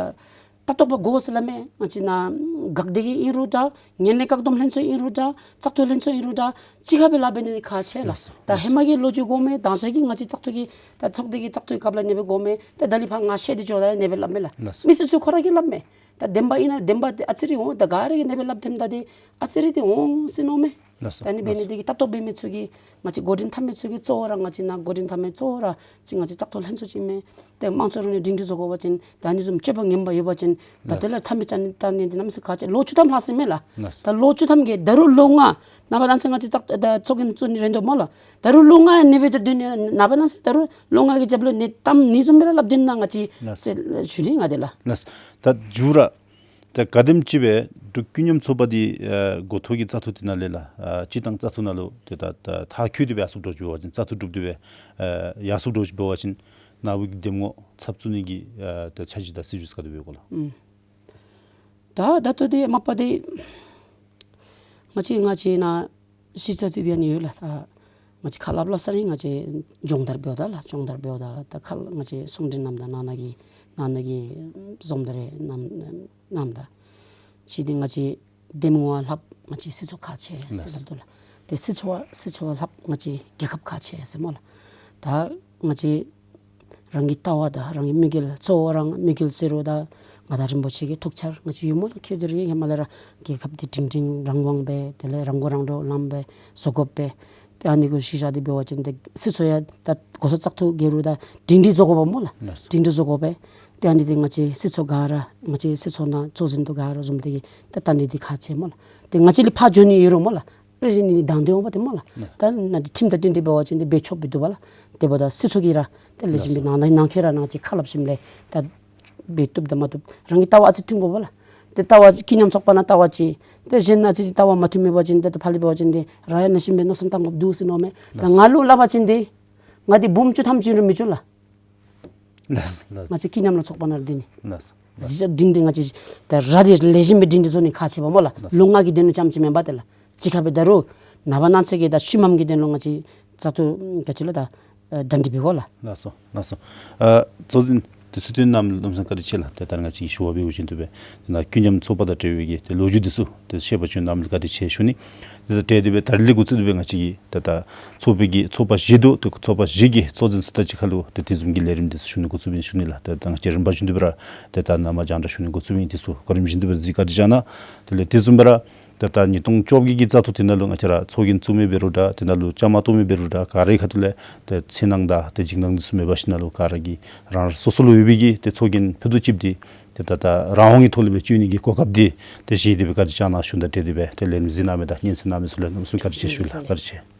ལྟ་རྟོག་པ་དགོ་ཟེར་སླབ་མས། ང་བཅས་ནཱ་འགག་སྡེ་གི་ཨིན་རུང་འདྲ། ངན་ལྷད་བཀག་སྡོམ་ལྷན་ཚོགས་ཨིན་རུང་འདྲ། བཙག་འཐུ་ལྷན་ཚོགས་ཨིན་རུང་འདྲ། གཅིག་ཁར་སྦེ་ལཱ་འབད་ནི་ཁག་ཆེ་ལགས། ལགས་སོ། ད་ཧེ་མ་གི་ལོ་རྒྱུས་དགོ་མས། དང་ཞག་གི་ང་བཅས་བཙག་འཐུ་གི་ད་ཚོགས་སྡེ་གི་བཙག་འཐུ་གི་སྐབས་ལུ་ཨ་ནེ་སྦེ་དགོ་མས། ད་ད་ལས་ཕར་ང་བཤད་དེ་འགྱོ་ད་ཨ་ནེ་སྦེ་སླབ་མས་ལགས། ལགས་སོ། མི་སེར་ཚུ་ཁོ་ར་གིས་སླབ་མས། ད་བདེན་པ་ཨིན་ན་བདེན་པ་འདི་ཨ་ཙི་རེ་འོང་། ད་ག་ར་གིས་ཨ་ནེ་སྦེ་སླབ་ཐོནམ་ད་འདི་ཨ་ཙི་རེ་འདི་འོང་ཟེར་མནོཝ་མས། ལགས་སོ། ད་ཨ་ནི་འབད་ནི་འདི་གིས་ལྟ་རྟོག་འབད་མི་ཚུ་གིས་ང་བཅས་འགོ་འདྲེན་འཐབ་མི་ཚུ་གིས་གཙོ་བོ་ར་ང་བཅས་ནཱ་འགོ་འདྲེན་འཐབ་མི་གཙོ་བོ་ར་ཅིག་ང་བཅས་བཙག་འཐུ་ལྷན་ཚོགས་ཅིག་མས། ཏེ་དམངས་གཙོ་རིང་ལུགས་སྒྲིང་སྒྲི་བཟོ་དགོ་པ་ཅིན་ད་ཨ་ནི་བཟུམ་སྤྱོད་པ་ངན་པ་ཡོད་པ་ཅིན་ད་དེ་ལས་མཚམས་མེད་བཅད་ནི་བཏང་ནི་འདི་གནམ་མེད་ས་མེད་ཁག་ཆེ། ལོ་བཅུ་ཐམ་ལྷག་ཟེར་མས་ལགས། ལགས། ད་ལོ་བཅུ་ཐམ་གྱི་ད་རུང་ལོ་ལྔ་ནངས་པ་གནངས་ཚེ་ང་བཅས་བཙག་ད་ཚོགས་རྒྱན་བཙུགས་ནི་རན་དོ་སྨོ་ལགས། ད་རུང་ལོ་ལྔ་ཨ་ནེ་སྦེ་ད་སྡོད་ནི་ནངས་པ་གནངས་ཚེ་ད་རུང་ལོ་ལྔ་གི་རྒྱབ་ལུ་ནད་བཏངམ་ཨ་ནི་བཟུམ་སྦེ་ར་སླབ་སྡོད་ནི་ན་ང་བཅས། ལགས། ཟེར་ཞུ་ནི་ང་དེ་ལགས། ལགས། ད་མཇུག་ར་ད་ག་དེམ་ཅིག་སྦེ་ འབྲུག་ཀུན་མཉམ་ཚོགས་པ་འདི་ཨ་འགོ་ཐོག་གི་བཙག་འཐུ་འདི་ནང་ལས་ལགས་ཨ་སྤྱིར་བཏང་བཙག་འཐུ་ནང་ལུ་ཏེ་ད་ད་མཐར་འཁྱོལ་ཏེ་སྦེ་ཡར་སོངམ་འདྲཝ་ཅིག་འབད་བ་ཅིན་བཙག་འཐུ་གྲུབ་སྟེ་སྦེ་ཨ་ཡར་སོངམ་འདྲཝ་ཅིག་འབད་བ་ཅིན་ནཱ་བུ་གི་འདེམས་ངོ་ཚབ་བཙུགས་ནི་གི་ཨ་ད་འཆར་གཞི་དང་སྲིད་བྱུས་ག་དེ་སྦེ་ཡོད་ག་ལགས། ཨུམ། ད་ད་ལྟོ་འདི་མ་པ་འདི་ང་བཅས་ང་བཅས་ནཱ་གཞི་རྩ་ཅིག་འདི་ཨ་ནི་ཡོད་ལགས། ད་ང་བཅས་ཁ་སླབ་སླབ་ས་ར་ང་བཅས་སྦྱོང་བརྡར་འབདཝ་ད་ལགས། སྦྱོང་བརྡར་འབདཝ་ད་ད་ཁ་ང་བཅས་གསུང་འཕྲིན་གནངམ་ད་ནང་ན་གི་ནང་ན་གི་འཛོམས་འདུ་རེ་གནང་གནངམ་ད་ཅིག་འདི་ང་བཅས་འདེམས་ངོ་བ་ལྷགཔ་ང་བཅས་སྲིད་ཚོགས་ཁག་ཆེ་ཟེར་སླབ་དོ་ལགས། ཏེ་སྲིད་ཚོགས་སྲིད་ཚོགས་ལྷགཔ་ང་བཅས་རྒྱལ་ཁབ་ཁག་ཆེ་ཟེར་སྨོ་ལགས། ད་ང་བཅས་རང་གི་ལྟ་བ་དང་རང་གི་དམིགས་ཡུལ་གཙོ་བོ་ར་དམིགས་ཡུལ་ཟེར་རུང་ད་མངའ་བདག་རིན་པོ་ཆེ་གི་ཐུགས་འཆར་ང་བཅས་ཡོད་སྨོ་ལགས། ཁྱོད་འདི་ར་ཧེ་མ་ལས་ར་རྒྱལ་ཁབ་འདི་སྒྲིང་སྒྲིང་རང་དབང་སྦེ་དེ་ལས་རང་མགོ་རང་འདྲོངས་ལངམ་སྦེ་བཟོ་དགོ་པས། ཏེ་ཨ་ནི་གུ་གཞི་བཞག་སྟེ་འབད་བ་ཅིན་ཏེ་སྲིད་ཚོགས་ཡང་ད་འགོ་ཐོག་བཙག་འཐུ་རྒྱལ་རུང་ད་སྒྲིང་སྒྲིང་བཟོ་དགོཔ་སྨོ་ལགས། ལགས་སོ། སྒྲིང་སྒྲིང་བཟོ་དགོ་པས། ཏེ་ཨ་ནི་འདི་ང་བཅས་སྲིད་ཚོགས་ག་ར་ང་བཅས་སྲིད་ཚོགས་ནང་གཙོ་འཛིན་དུ་ག་ར་འཛོམས་ཏེ་གིས་ད་ད་ཨ་ནི་འདི་ཁག་ཆེ་སྨོ་ལགས། ཏེ་ང་བཅས་ལས་ཕར་འགྱོ་ནི་ཡོད་རུང་སྨོ་ལགས། རེ་རེ་ནི་ནི་དང་འདོད་འོང་པ་ཏེ་སྨོ་ལགས། ལགས། ད་ནཱ་འདི་ཁྲིམས་དང་བསྟུན་ཏེ་འབད་བ་ཅིན་འདི་འབད་ཆོགཔ་སྦེ་འདུག་པ་ལགས། དེ་འབདཝ་ད་སྲིད་ཚོགས་ཀྱིས་ར་ཏེ་ལེགས་ཤོམ་སྦེ་ལགས་སོ། ནང་ན་ནང་འཁོད་ར་ང་བཅས་ཁ་སླབ་ཞིནམ་ལས་ད་འབད་བཏུབ་དང་མ་བཏུབ་རང་གི་ལྟ་བ་ཨ་ཙི་མཐུན་དགོ་པ་ལགས། ཏེ་ལྟ་བ་ཀུན་མཉམ་ཚོགས་པ་ནང་ལྟ་བ་ཅིག་ཏེ་གཞན་ཨ་ཙི་ཅིག་ལྟ་བ་མ་མཐུན་མི་འབད་བ་ཅིན་ཏེ་ད་ཕར་ལས་འབད་བ་ཅིན་འདི་ར་ཡང་ནང་བཞིན་སྦེ་མནོ་བསམ་བཏང་དགོཔ་འདུག་ཟེར་མནོཝ་མས། ད་ལགས་སོ། ང་ལུ་སླབ་པ་ཅིན་འདི་ང་འདི་འབུམ་བཅུ་ཐམ་ཅིག་རུང་མི་བྱུང་ལགས། ལགས་སོ་ལགས་སོ། ང་བཅས་ཀུན་མཉམ་ལུ་ཚོགས་པ་ནང་ར་འདི་ནི། ལགས་སོ་ལགས་སོ། གཞི་རྩ་སྒྲིང་སྒྲིང་ང་བཅས་ད་ར་འདི་ལེགས་ཤོམ་སྦེ་སྒྲིང་སྒྲིང་བཟོ་ནི་ཁག་ཆེ་བ་སྨོ་ལགས། ལགས་སོ། ལུང་ང་གི་དོན་ལུ་རྐྱངམ་ཅིག་མེན་པར་ཏེ་ལགས་གཅིག་ཁར་སྦེ་ད་རུང་ནངས་པ་གནངས་ཚེ་གི་ད་ཤུལ་མམ་གྱི་དོན་ལུ་ང་བཅས་བཙག་འཐུ་ག་ཅི་ལོ་ད་ཨ་གྲ་སྒྲིག་འབད་དགོ་ལགས། ལགས་སོ་ལགས་སོ། ཨ་གཙོ་འཛིན་དེ་ཚུ་བསྟུན་གནངམ་ལུ་གནམ་མེད་ས་མེད་བཀའ་དྲིན་ཆེ་ལགས། ཏེ་ད་རེས་ང་བཅས་ཀྱིས་ཞུ་བ་འབད་བ་ཅིན་དེ་སྦེ་ཏེ་ནཱ་ཀུན་མཉམ་ཚོགས་པ་དང་འབྲེལ་བའི་གི་ཏེ་ལོ་རྒྱུས་འདི་ཚུ་ཏེ་བཤད་པ་བྱོན་གནངམ་ལུ་བཀའ་དྲིན་ཆེ་ཞུ་ནི། ཏེ་ད་དེ་སྦེ་ད་རིས་ལས་འགོ་བཙུགས་ཏེ་སྦེ་ང་བཅས་ཀྱིས་ཏེ་ད་ཚོགས་པའི་གི་ཚོགས་པ་བཞི་འདུག། ཏེ་ཚོགས་པ་བཞི་གི་གཙོ་འཛིན་ཚུ་དང་གཅིག་ཁར་ལུ་ཏེ་དེ་བཟུམ་གྱི་ལས་རིམ་འདི་ཚུ་ཞུ་ནི་འགོ་བཙུགསཔ་ཨིན་ཞུ་ནི་ལགས། ཏེ་ད་ང་བཅས་རིམ་པ་བཞིན་དུ་སྦེ་ར་ཏེ་ད་ནཱ་མར་རྒྱང་བསྒྲགས་ཞུ་ནི་འགོ་བཙུགསཔ་ཨིན། དེ་ཚུ་གོ་རིམ་བཞིན་དུ་སྦེ་གཟིགས་བཀའ་དྲིན་བསྐྱང་གནང་། དེ་ལས་དེ་བཟུམ་སྦེ་ར་ཏེ་ད་ཉིས་སྟོང་བཅོ་བརྒྱད་ཀྱི་བཙག་འཐུ་དེ་ནང་ལུ་ང་བཅས་ར་ཚོགས་རྒྱན་བཙུགས་མི་འབད་རུང་འདྲ་དེ་ནང་ལུ་བཅའ་མར་གཏོགས་མི་འབད་རུང་འདྲ་ག་རའི་ཁ་ཐུག་ལས་ཏེ་འཚེར་སྣང་དང་ཏེ་འཇིགས་སྣང་འདི་ཚུ་མེད་པ་ཅིག་ནང་ལུ་ག་ར་གིས་རང་རང་སོ་སོ་ལུ་ཡོད་པའི་གི་ཏེ་ཚོགས་རྒྱན་ཕུད་རྡོག་གཅིགཔོ་འདི་ཏེ་ད་ད་རང་དབང་གི་ཐོག་ལས་སྦེ་སྤྱོད་ནི་གི་གོ་སྐབས་འདི་ཏེ་བཞེས་ཏེ་སྦེ་བཀའ་དྲིན་བསྐྱང་གནང་ཞུ་ནི་དང་འབྲེལ་ཏེ་སྦེ་ཏེ་ལས་རིམ་གཟིགས་གནང་མི་དང་སྙན་གསན་གནང་མི་ཚུ་ལུ་གནམ་མེད་ས་མེད་བཀའ་དྲིན་ཆེ་ཞུ་ལགས། བཀའ་དྲིན་ཆེ།